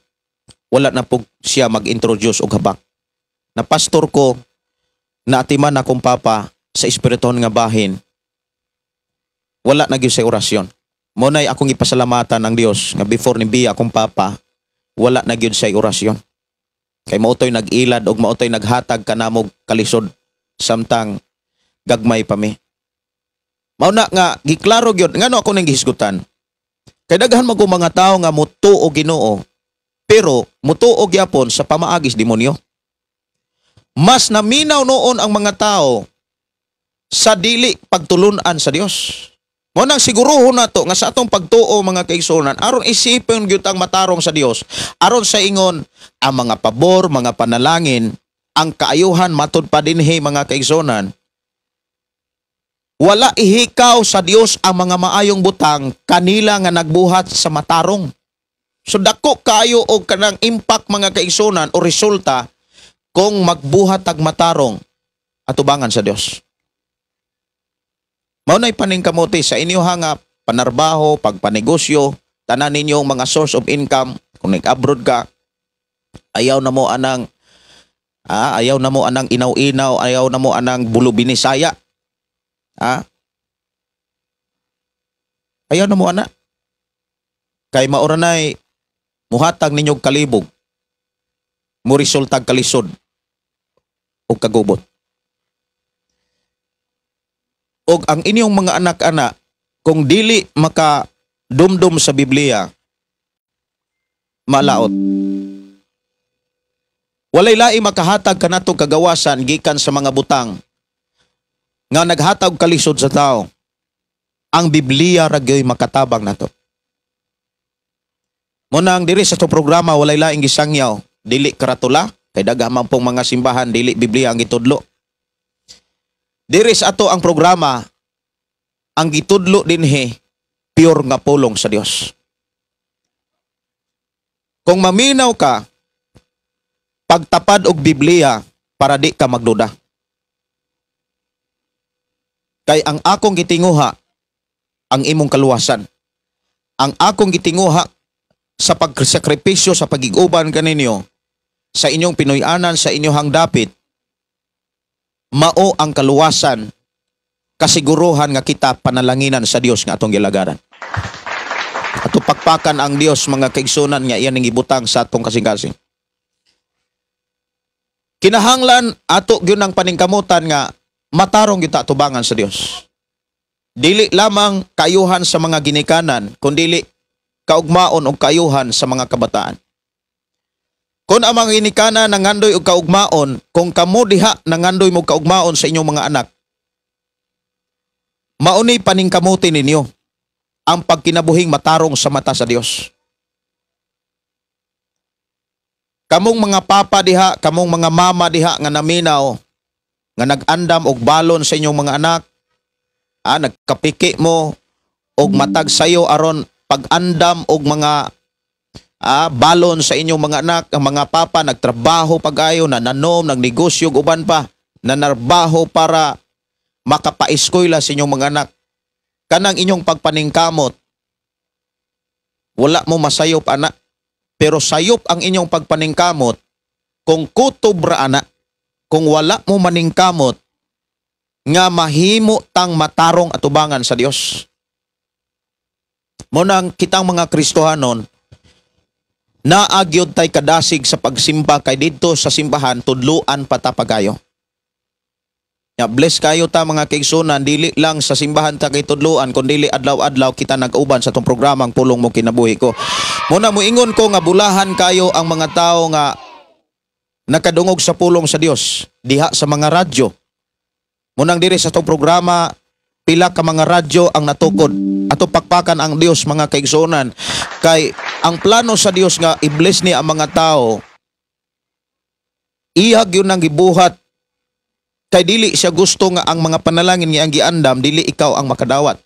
Wala na po siya mag-introduce og habak. Na pastor ko, naatiman akong papa sa espirituhon nga bahin. Wala na gyud sa orasyon. Mo nay akong ipasalamatan ang Dios nga before ni biya akong papa, wala na gyud sa orasyon. Kay mao to'y nag-ilad og mao to'y naghatag kanamog kalisod samtang gagmay pa mi. Mao na nga giklaro gyud ngano ako ning gihisgutan. Kay daghan man mga tawo nga mutuo Ginoo, pero mutuo gyapon sa pamaagis demonyo. Mas naminaw noon ang mga tao sa dili pagtulunan sa Dios. Mo nang siguruhon nato nga sa atong pagtuo, mga kaigsuonan, aron isipon gyud ang matarong sa Dios, aron sa ingon ang mga pabor, mga panalangin, ang kaayuhan matud pa dinhi, mga kaigsuonan. Wala ihikaw sa Dios ang mga maayong butang kanila nga nagbuhat sa matarong. So dako kayo og kanang impact, mga kaigsuonan, o resulta kung magbuhat ag matarong atubangan sa Dios. Mao na'y paningkamuti sa inyo nga panarbaho, pagpanegosyo, tanan ninyong mga source of income, kung nag-abroad ka, ayaw na mo anang inaw-inaw, ayaw na mo anang bulubinisaya. Ah? Ayaw na mo ana. Kay maura nay muhatag ninyong kalibog, mo resultag kalisod o kagubot. Og ang inyong mga anak-anak, kung dili maka dumdum sa Biblia, malaot. Walay laing makahatag kanato kagawasan gikan sa mga butang nga naghatag kalisod sa tao. Ang Biblia ra gyoy makatabang nato. Munang diri sa to programa walay laing gisangyaw, dili karatula kay daghan man pong mga simbahan dili Biblia ang gitudlo. Diri sa ato ang programa ang gitudlo dinhi pure nga pulong sa Dios. Kung maminaw ka, pagtapad og Biblia para di ka magduda. Kay ang akong gitinguha ang imong kaluwasan. Ang akong gitinguha sa pagsakripisyo sa pagiguban kaninyo sa inyong Pinoy-anan, sa inyong dapit, mao ang kaluwasan, kasiguruhan nga kita panalanginan sa Dios nga atong gilagaran. Ato pakpakan ang Dios, mga kaigsunan, nga iyan ang ibutang sa atong kasing-kasing. Kinahanglan ato gyud ang paningkamutan nga matarong gyud ta atubangan sa Dios. Dili lamang kaayuhan sa mga ginikanan, kundili kaugmaon og kaayuhan sa mga kabataan. Kung ang mga ginikanan nangandoy og kaugmaon, kung kamo diha nangandoy mo kaugmaon sa inyong mga anak, mauni paningkamuti ninyo ang pagkinabuhing matarong sa mata sa Dios. Kamong mga papa diha, kamong mga mama diha nga naminaw, nga nag-andam og balon sa inyong mga anak, nagkapiki mo og matag sayo aron pag-andam og mga balon sa inyong mga anak, ang mga papa nagtrabaho pag-ayo, nananom, nagnegosyo ug uban pa, nanarbaho para makapaeskwela sa inyong mga anak. Kanang inyong pagpaningkamot, wala mo masayop anak, pero sayop ang inyong pagpaningkamot kung kutob ra anak, kung wala mo maningkamot nga mahimo tang matarong atubangan sa Dios. Mo nang kitang mga Kristohanon, naagyod tay kadasig sa pagsimba kay didto sa simbahan tudluan pa ta pagayo. Ya, bless kayo ta mga kaigsunan, dili lang sa simbahan ta kay tudluan kun dili adlaw-adlaw kita nag-uban sa tong programang Pulong Mo Kinabuhi Ko. Muna moingon ko nga bulahan kayo ang mga tawo nga nakadungog sa pulong sa Dios diha sa mga radyo. Munang diri sa atong programa, pila ka mga radyo ang natukod. Ato pakpakan ang Dios mga kaigsuonan, kay ang plano sa Dios nga i-bless niya ang mga tao, ihag yun ang gibuhat kay dili siya gusto nga ang mga panalangin nga ang giandam dili ikaw ang makadawat.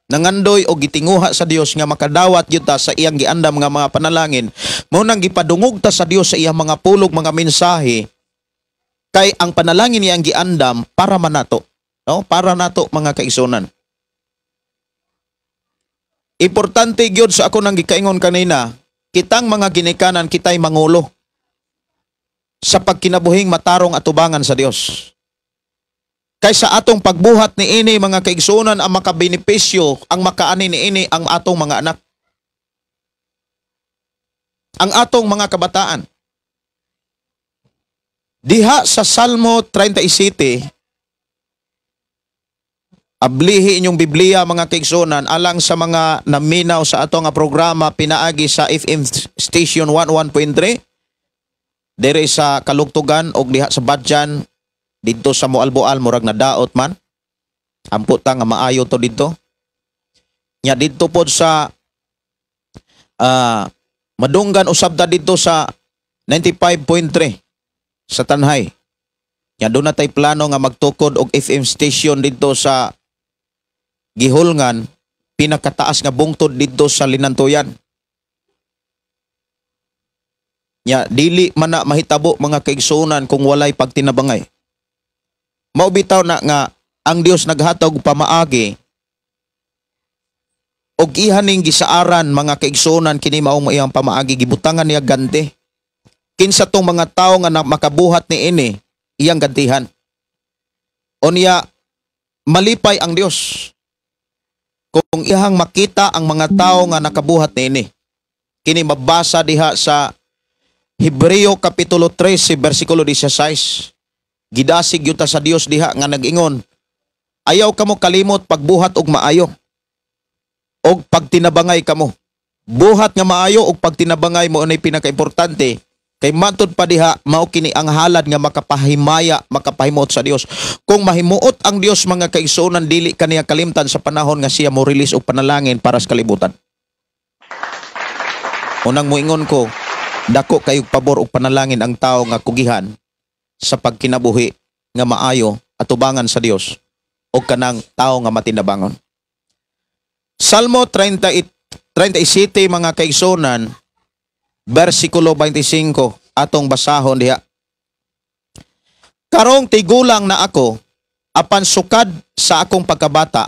Nangandoy o gitinguha sa Dios nga makadawat gyud ta sa iyang giandam nga mga panalangin. Mao nang gipadungog ta sa Dios sa iyang mga pulog, mga mensahe, kay ang panalangin iyang giandam para man nato, no? Para nato mga kaigsunan. Importante gyud sa ako nang gikaingon kanina, kitang mga ginikanan kitay mangulo sa pagkinabuhing matarong atubangan sa Dios. Kay sa atong pagbuhat ni ini mga kaigsunan, ang makabenepisyo, ang makaani ni ini ang atong mga anak, ang atong mga kabataan. Diha sa Salmo 37, ablihi inyong Biblia mga kaigsunan, alang sa mga naminaw sa atong programa pinaagi sa FM Station 11.3 dire sa Kalugtugan og diha sa Badjan, didto sa Moalboal, murag nadaot man. Ampo ta nga maayo to didto. Nya didto pod sa madunggan usab ta didto sa 95.3 sa Tanhay. Nya doon na tay plano nga magtukod og FM station didto sa Gihulngan, pinakataas nga bungtod didto sa Linantuyan. Nya dili man na mahitabo mga kaigsuonan kung walay pagtinabangay. Mao bitaw na nga ang Dios naghatag pamaagi og ihaning gisaaran mga kaigsuonan kini maong iyang pamaagi, gibutangan niya ganti. Kinsa tong mga tawo nga makabuhat niini, iyang gantihan. Unya malipay ang Dios kung iyang makita ang mga tawo nga nakabuhat niini. Kini mabasa diha sa Hebreo kapitulo 13 bersikulo 16. Gidasig yuta sa Dios diha nga nag-ingon, ayaw kamo kalimot pagbuhat og maayo og pagtinabangay kamo. Buhat nga maayo og pagtinabangay mo anay pinakaimportante, kay matud pa diha mao kini ang halad nga makapahimaya, makapahimuot sa Dios. Kung mahimuot ang Dios mga kaigsuonan, dili kaniya kalimtan sa panahon nga siya mo release og panalangin para sa kalibutan. Unang moingon ko, dako kayog pabor og panalangin ang tawo nga kugihan sa pagkinabuhi nga maayo atubangan sa Dios o kanang tao nga matinabangon. Salmo 37 mga kaigsunan, versikulo 25, atong basahon diha. Karong tigulang na ako, apan sukad sa akong pagkabata,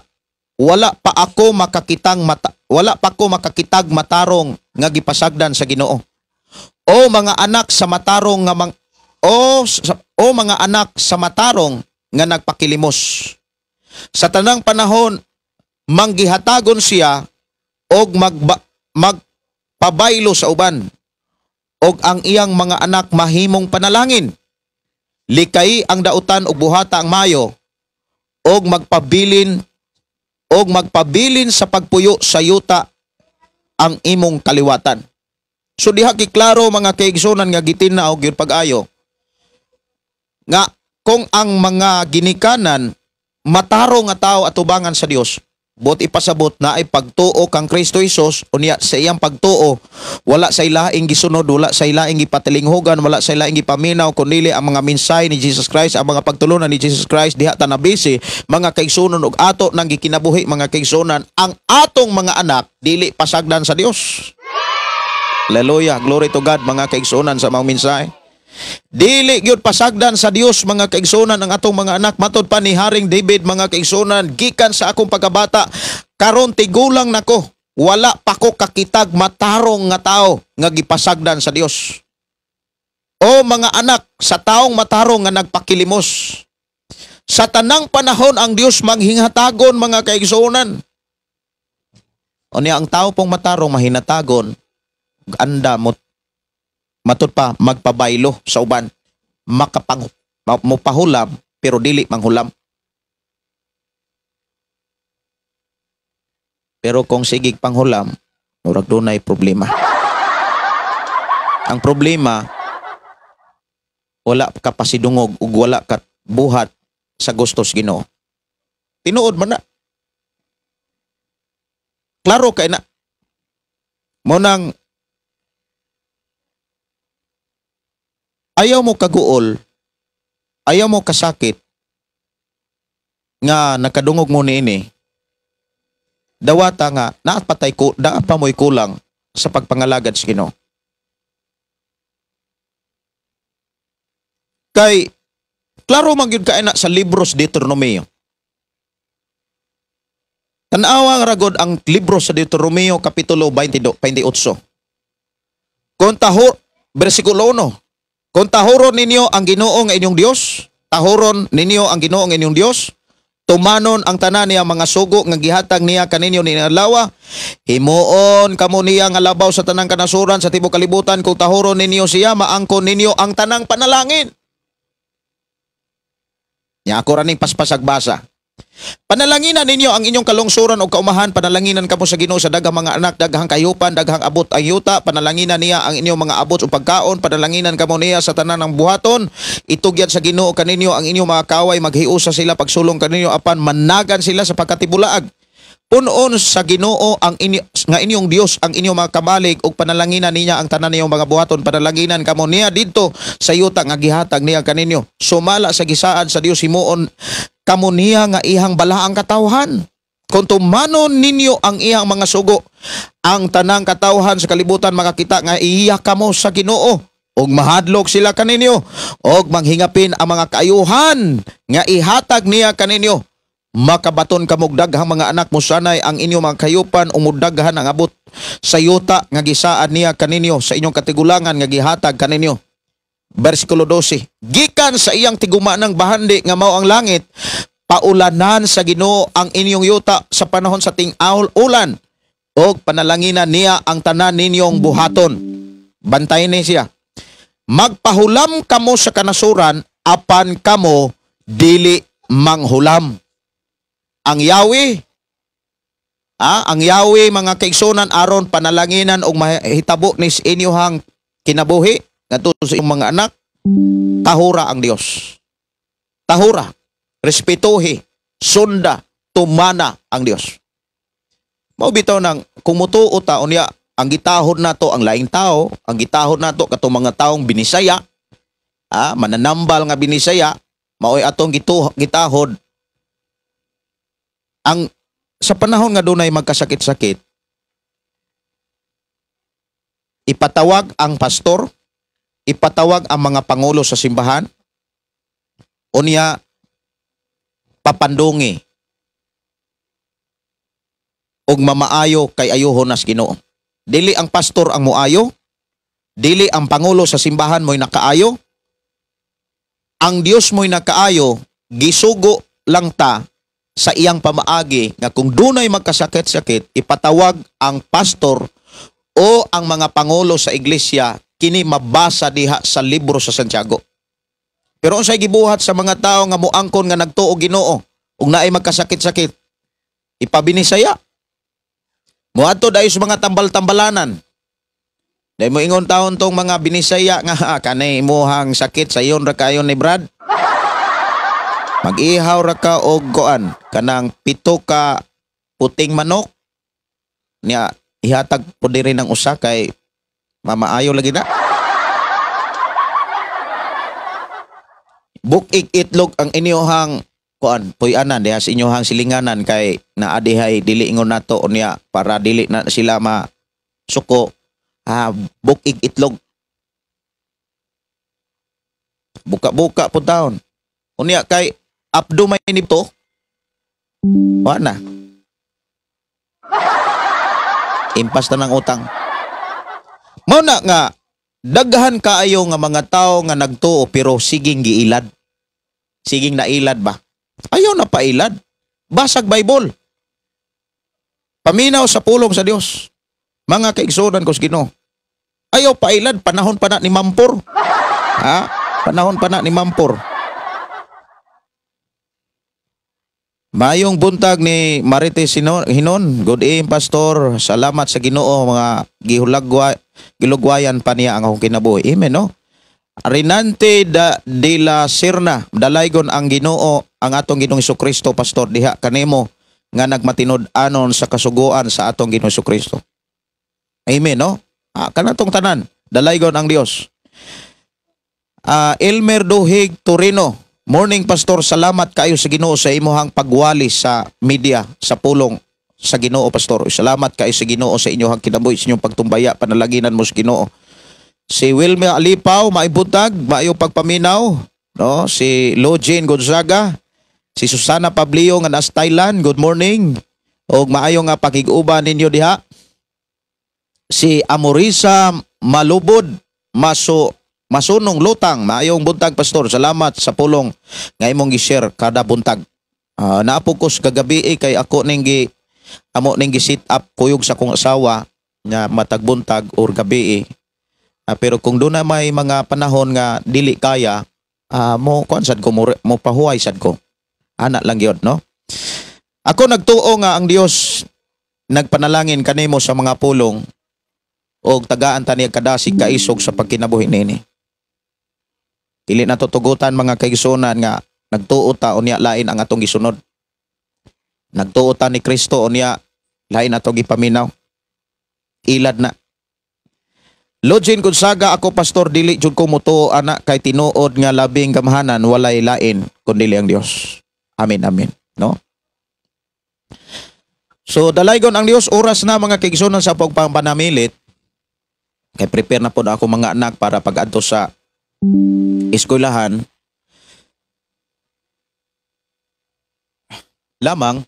wala pa ako makakitag matarong nga gipasagdan sa Ginoo. O mga anak sa matarong nga o mga anak sa matarong nga nagpakilimos. Sa tanang panahon manggihatagon siya og magpabaylo sa uban, og ang iyang mga anak mahimong panalangin. Likay ang dautan og buhata ang mayo, og magpabilin sa pagpuyo sa yuta ang imong kaliwatan. So diha giklaro mga kaigsunan nga gitin-aw gyud pag-ayo nga kung ang mga ginikanan matarong nga tao atubangan sa Dios, buot ipasabot na ay pagtuo kang Kristo Hesus, unya sa iyang pagtuo wala sa ilaing gisunod, wala sa ilaing gipatilinghugan, wala sa ilaing gipaminaw, kundi ang mga mensahe ni Jesus Christ, ang mga pagtulunan ni Jesus Christ diha ta nabisi mga kaigsunon og ato nang gikinabuhi mga kaigsunan, ang atong mga anak dili pasagdan sa Dios. Hallelujah, glory to God mga kaigsunan sa mga mensahe. Dili gyud pasagdan sa Dios mga kaigsunan ang atong mga anak. Matod pa ni Haring David mga kaigsunan, gikan sa akong pagkabata karon tigulang nako, wala pa ko kakitag matarong nga tao nga gipasagdan sa Dios. O mga anak sa taong matarong nga nagpakilimos. Sa tanang panahon ang Dios manghingatagon mga kaigsunan. Unya ang tao pong matarong mahinatagon, anda mo matud pa magpabaylo sa uban, makapang mopahulam pero dili manghulam. Pero kung sigig panghulam, murag dunay problema. Ang problema, Wala ka pasidungog ug wala ka buhat sa gustos Ginoo. Tinuod man na. Klaro kay na. Mo nang ayaw mo kaguol, ayaw mo kasakit nga nakadungog mo niini. Dawata nga naapatay ko, naa pa mo'y kulang sa pagpangalagad sa Ginoo. Kay klaro man gyud kay na sa libros Deuteronomio. Tan-awa nga ragod ang libro sa Deuteronomio kapitulo 28. Kung tahor, bersikulo 1. Kung tahoron ninyo ang Ginoo nga inyong Dios, tahoron ninyo ang Ginoo nga inyong Dios, tumanon ang tanan niya mga sugo nga gihatag niya kaninyo ni adlaw, himuon kamo niya nga labaw sa tanang kanasuran sa tibuok kalibutan. Kung tahoron ninyo siya, maangkon ninyo ang tanang panalangin. Nya ako ra ning paspasagbasa. Panalanginan ninyo ang inyong kalungsuran o kaumahan, panalanginan kamo sa Ginoo sa daghang mga anak, daghang kayupan, daghang abot ang yuta, panalanginan niya ang inyong mga abot o pagkaon, panalanginan kamo niya sa tanan ng buhaton, itugyan sa Ginoo kaninyo ang inyong mga kaway, maghiusa sila pagsulong kaninyo apan managan sila sa pagkatibulaag. Punon sa Ginoo ang inyo, nga inyong Dios ang inyong mga kamalig ug panalanginan niya ang tanan ninyong mga buhaton, panalanginan kamo niya didto sa yuta nga gihatag niya kaninyo. Sumala sa gisaad sa Dios, himuon kamo niya nga ihang balaang katawhan. Kung tumanon ninyo ang iyang mga sugo, ang tanang katawhan sa kalibutan makakita nga iya kamo sa Ginoo ug mahadlok sila kaninyo ug manghingapin ang mga kaayuhan nga ihatag niya kaninyo. Makabaton kamog daghang mga anak, mosanay ang inyong mga kayupan ug mudaghan ang abot sa yuta nga gisaad niya kaninyo sa inyong katigulangan nga gihatag kaninyo. Bersikulo 12. Gikan sa iyang tigumanang bahandi nga mao ang langit, paulanan sa Ginoo ang inyong yuta sa panahon sa ting-aul ulan ug panalanginan niya ang tanan ninyong buhaton. Bantay ni siya. Magpahulam kamo sa kanasuran apan kamo dili manghulam. Ang Yahweh, ang Yahweh mga kaigsunan aron panalanginan og mahitabo nis inyohang kinabuhi ngadto sa inyong mga anak, tahura ang Dios. Tahura, respetuhi, sunda, tumana ang Dios. Mao bitaw nang kung mutuo ta unya ang gitahod nato ang laing tao, ang gitahod nato katong mga taong binisaya, mananambal nga binisaya, maoy atong gitahod. Ang sa panahon nga dunay magkasakit-sakit, ipatawag ang pastor, ipatawag ang mga pangulo sa simbahan, unya papandungi og mamaayo kay ayuhon nas Ginoo. Dili ang pastor ang moayo, dili ang pangulo sa simbahan mo'y nakaayo. Ang Dios mo'y nakaayo, gisugo lang ta sa iyang pamaagi nga kung dunay magkasakit-sakit, ipatawag ang pastor o ang mga pangulo sa iglesia, kini mabasa diha sa libro sa Santiago. Pero unsay gibuhat sa mga tao nga moangkon nga nagtuo Ginoo ug naay magkasakit-sakit, ipabinisaya. Moadto dayon sa mga tambal-tambalanan. Dahil mo ingon taon tong mga binisaya nga kanay imuhang sakit sayon ra kayo ni Brad. Mag-ihaw ra ka og kuan kanang 7 ka puting manok niya, ihatag po diri ng usa kay mamaayo lagi na. Bukig itlog ang inyohang kuan puy-anan diha sa inyohang silinganan kay naa dihay dili ingon nato unya para dili na sila masuko. Bukig itlog. Buka-buka po taon. Unya kay abdo may nito. Wa na. Impas na ng utang. Mao na nga daghan kaayo nga mga tao nga nagtuo pero siging giilad. Siging nailad ba? Ayaw na pailad. Basag Bible. Paminaw sa pulong sa Dios. Mga kaigsuonan ko sa Ginoo. Ayaw pailad, panahon pa na ni Mampor. Ha? Panahon pa na ni Mampor. Mayong buntag ni Marites Hinon. Good evening, Pastor. Salamat sa Ginoo, mga gilugwayan pa niya ang akong kinabuhi. Amen, no? Renante de la Serna, dalaygon ang Ginoo, ang atong Ginoong Hesukristo, pastor, diha kanimo nga nagmatinud-anon sa kasuguan sa atong Ginoong Hesukristo. Amen, no? Kanatong tanan, dalaygon ang Dios. Elmer Duhig Torino, morning pastor, salamat kayo sa Ginoo sa imuhang pagwali sa media sa pulong sa Ginoo, pastor. Salamat kayo sa Ginoo sa inyong kinabuhi, sa inyong pagtumbaya, panalaginan mo sa Ginoo. Si Wilma Alipaw, maibutag, maayo pagpaminaw, no? Si Lojin Gonzaga, si Susana Pablio nga nasa Thailand, good morning. Og maayo nga pakig-uban ninyo diha. Si Amorisa Malubod, Masunong Lutang, maayong buntag pastor, salamat sa pulong nga imong gi-share kada buntag. Naapokos kagabi kay ako ning gi amo ning gi-sit up kuyog sa kong asawa nga matag buntag or gabi. Pero kung doon na may mga panahon nga dili kaya, mo kuan sad ko, mo pahuway sad ko. Ana lang gyud, no? Ako nagtuo nga ang Dios nagpanalangin kanimo sa mga pulong og tagaan ta niya kadasig kaisog sa pagkinabuhi niini. Dili na tutugutan mga kaigsunan nga nagtuo ta unya lain ang atong gisunod. Nagtuo ta ni Kristo unya lain atong gipaminaw. Ilad na. Lojin Gonzaga, ako pastor dili jud ko mutuo ana kay tinuod nga labing gamhanan walay lain kundi ang Dios. Amen, amen, no? So dalaygon ang Dios, oras na mga kaigsunan sa pagpanamilit. Kay prepare na pod ako mga anak para pag-adto sa eskwelahan. Lamang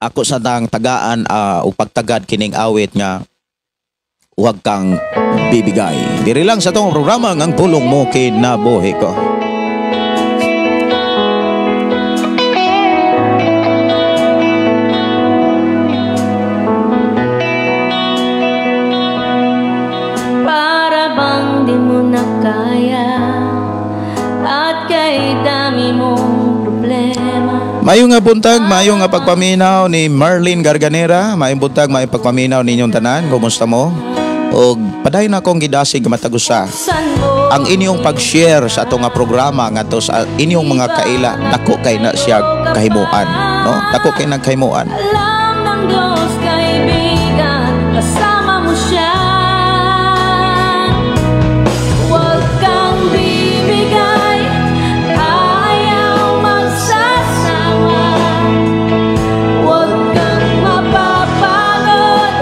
ako sa tang tagaan o pagtagad kining awit nga huwag kang bibigay. Diri lang sa tong programa ng Pulong Mo Kinabuhi Ko. Para bang di mo na kaya at kay dami mong problema. Maayong nga buntag, maayong nga pagpaminaw ni Marlene Garganera. Maayong buntag, maayong pagpaminaw ninyong tanan. Kumusta mo? Og padayon akong gidasig matag usa ang inyong pag-share sa atong nga programa ngadto sa inyong mga kaila. Dako kay na siya kahimuan, no? Dako kay nagkahimuan. Alam ng Diyos, kaibigan, kasama mo siya. Huwag kang bibigay, ayaw magsasawa. Huwag kang mapapagod,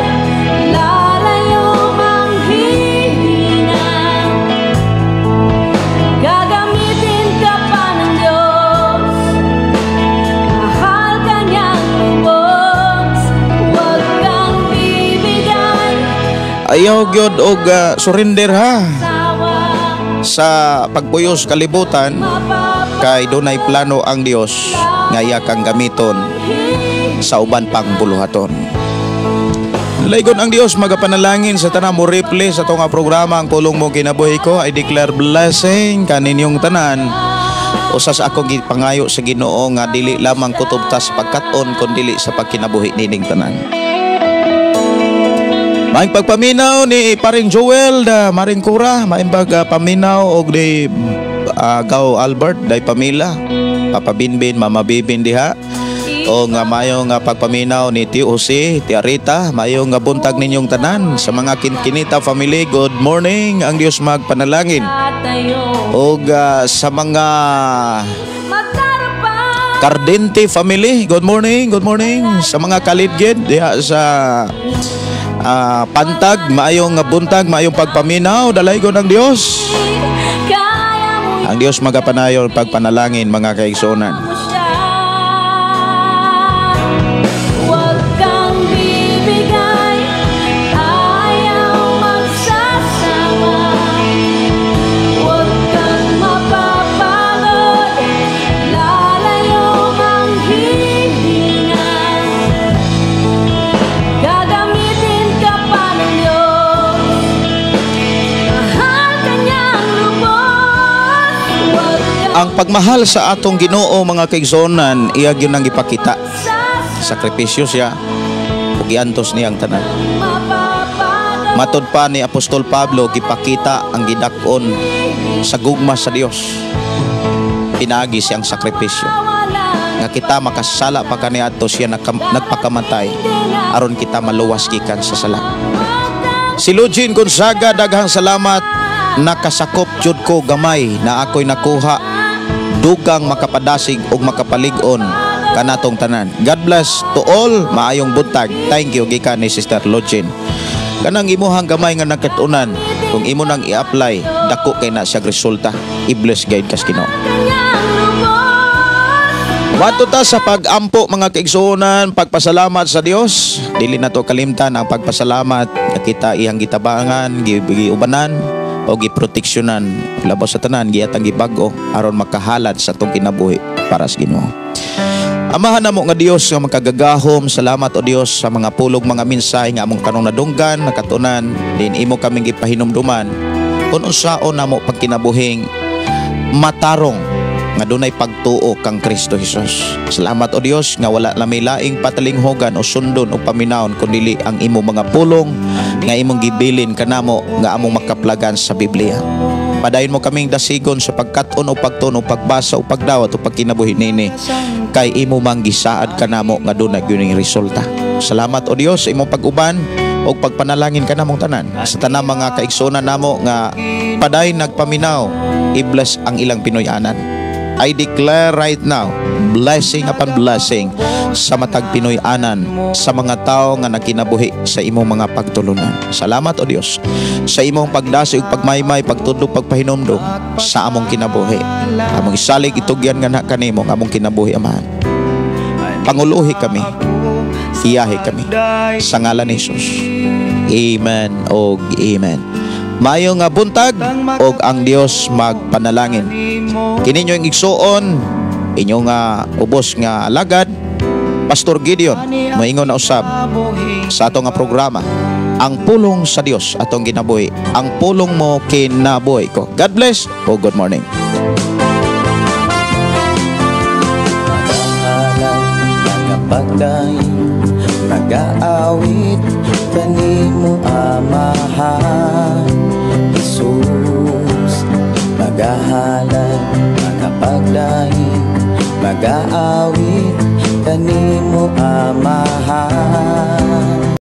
lalayo mang hihina. Gagamitin ka pa ng Diyos, mahal ka niyang lubos. Huwag kang bibigay, Ayaw gyud og surrender ha sa pagpuyos kalibutan, kay dunay plano ang Dios nga iya kang gamiton sa uban pang buluhaton. Laygon ang Dios magapanalangin sa tanan mo replay sa atong programa ang Pulong Mo Kinabuhi Ko. I declare blessing kaninyong tanan. Usa sa akong gipangayo sa Ginoo nga dili lamang kutob ta sa pagkat-on kun dili sa pagkinabuhi nining tanan. Maayong pagpaminaw ni Paring Joel da Maring Cura, maayong paminaw og ni Gaw Albert day Pamela, Papa Binbin, Mama Bibin diha. O nga maayong pagpaminaw ni Tio Jose, Tia Rita, maayong nga buntag ninyong tanan sa mga Kinkinita family, good morning. Ang Dios magpanalangin. Og sa mga Cardente family, good morning, good morning. Sa mga Kalidgid diha sa Pantag, maayong buntag, maayong pagpaminaw, dalaygon ang Dios. Ang Dios magapanayon pagpanalangin mga kaigsuonan. Huwag kang bibigay, ayaw magsasawa. Huwag kang mapapagod, lalayo mang hihinga. Gagamitin ka pa ng Diyos, mahal ka niyang lubos. Huwag kang Ang pagmahal sa atong Ginoo mga kaigsuonan, iya gyud nang gipakita. Sakripisyo siya ug giantos niya ang tanan. Matod pa ni Apostol Pablo, gipakita ang gidak-on sa gugma sa Dios pinaagi siyang sakripisyo. Nga kita makasala pa kaniadto, siya nagpakamatay aron kita maluwas gikan sa sala. Si Lugin Gonzaga, daghang salamat, nakasakop jud ko gamay na ako'y nakuha, dugang makapadasig ug makapalig-on kanatong tanan. God bless to all, maayong buntag. Thank you, gikan ni Sister Lugin. Kanang imuhang gamay nga nakatunan, kung imo nang i-apply, dako kay na siya resulta. I-bless gayud kas Ginoo. Wato ta sa pag-ampo, mga kaigsuonan, pagpasalamat sa Dios. Dili na to kalimtan ang pagpasalamat nga kita iyang gitabangan, giubanan o giproteksyonan. Labaw sa tanan, giyatang gibag-o aron makahalad sa atong kinabuhi para sa Ginoo. Amahan namo nga Dios nga makagagahom, salamat o Dios sa mga pulog, mga mensahe nga among kanong nadunggan, nakatunan, din imo kaming gipahinumduman kung unsaon namo pagkinabuhing matarong nga dunay pagtuo kang Kristo Jesus. Salamat o Dios nga wala na may laing patalinghugan o sundon o paminawon kundi ang imo mga pulong nga imong gibilin kanamo nga among makaplagan sa Biblia. Padayon mo kaming dasigon sa pagkat-on o pagtuon o pagbasa o pagdawat o pagkinabuhi nini kay imo mang gisaad kanamo nga dunay gyud resulta. Salamat o Dios sa imong pag-uban o pagpanalangin kanamong tanan. Sa tanang mga kaigsuonan namo nga padayon nagpaminaw, i-bless ang ilang Pinoy-anan. I declare right now, blessing upon blessing sa matag Pinoy-anan, sa mga tao nga nakinabuhi sa imong mga pagtulunan. Salamat o Dios sa imong pagdasig ug pagmaymay, pagtudlo, pagpahinumdum sa among kinabuhi. Among isalig, itugyan nga na kanimo ang among kinabuhi, Amahan. Panguluhi kami, iyahi kami sa ngalan ni Jesus. Amen og amen. Maayo nga buntag og ang Dios magpanalangin. Kini inyong igsuon, inyong nga ubos nga alagad, Pastor Gideon, moingon na usab sa ato nga programa, Ang Pulong sa Dios atong ginabuhi. Ang pulong mo kinabuhi ko. God bless o good morning. Nagapagday, nagaawit kanimo, Amahan Jesus. Magahalad, magapagday, magaawit kanimo, Amahan.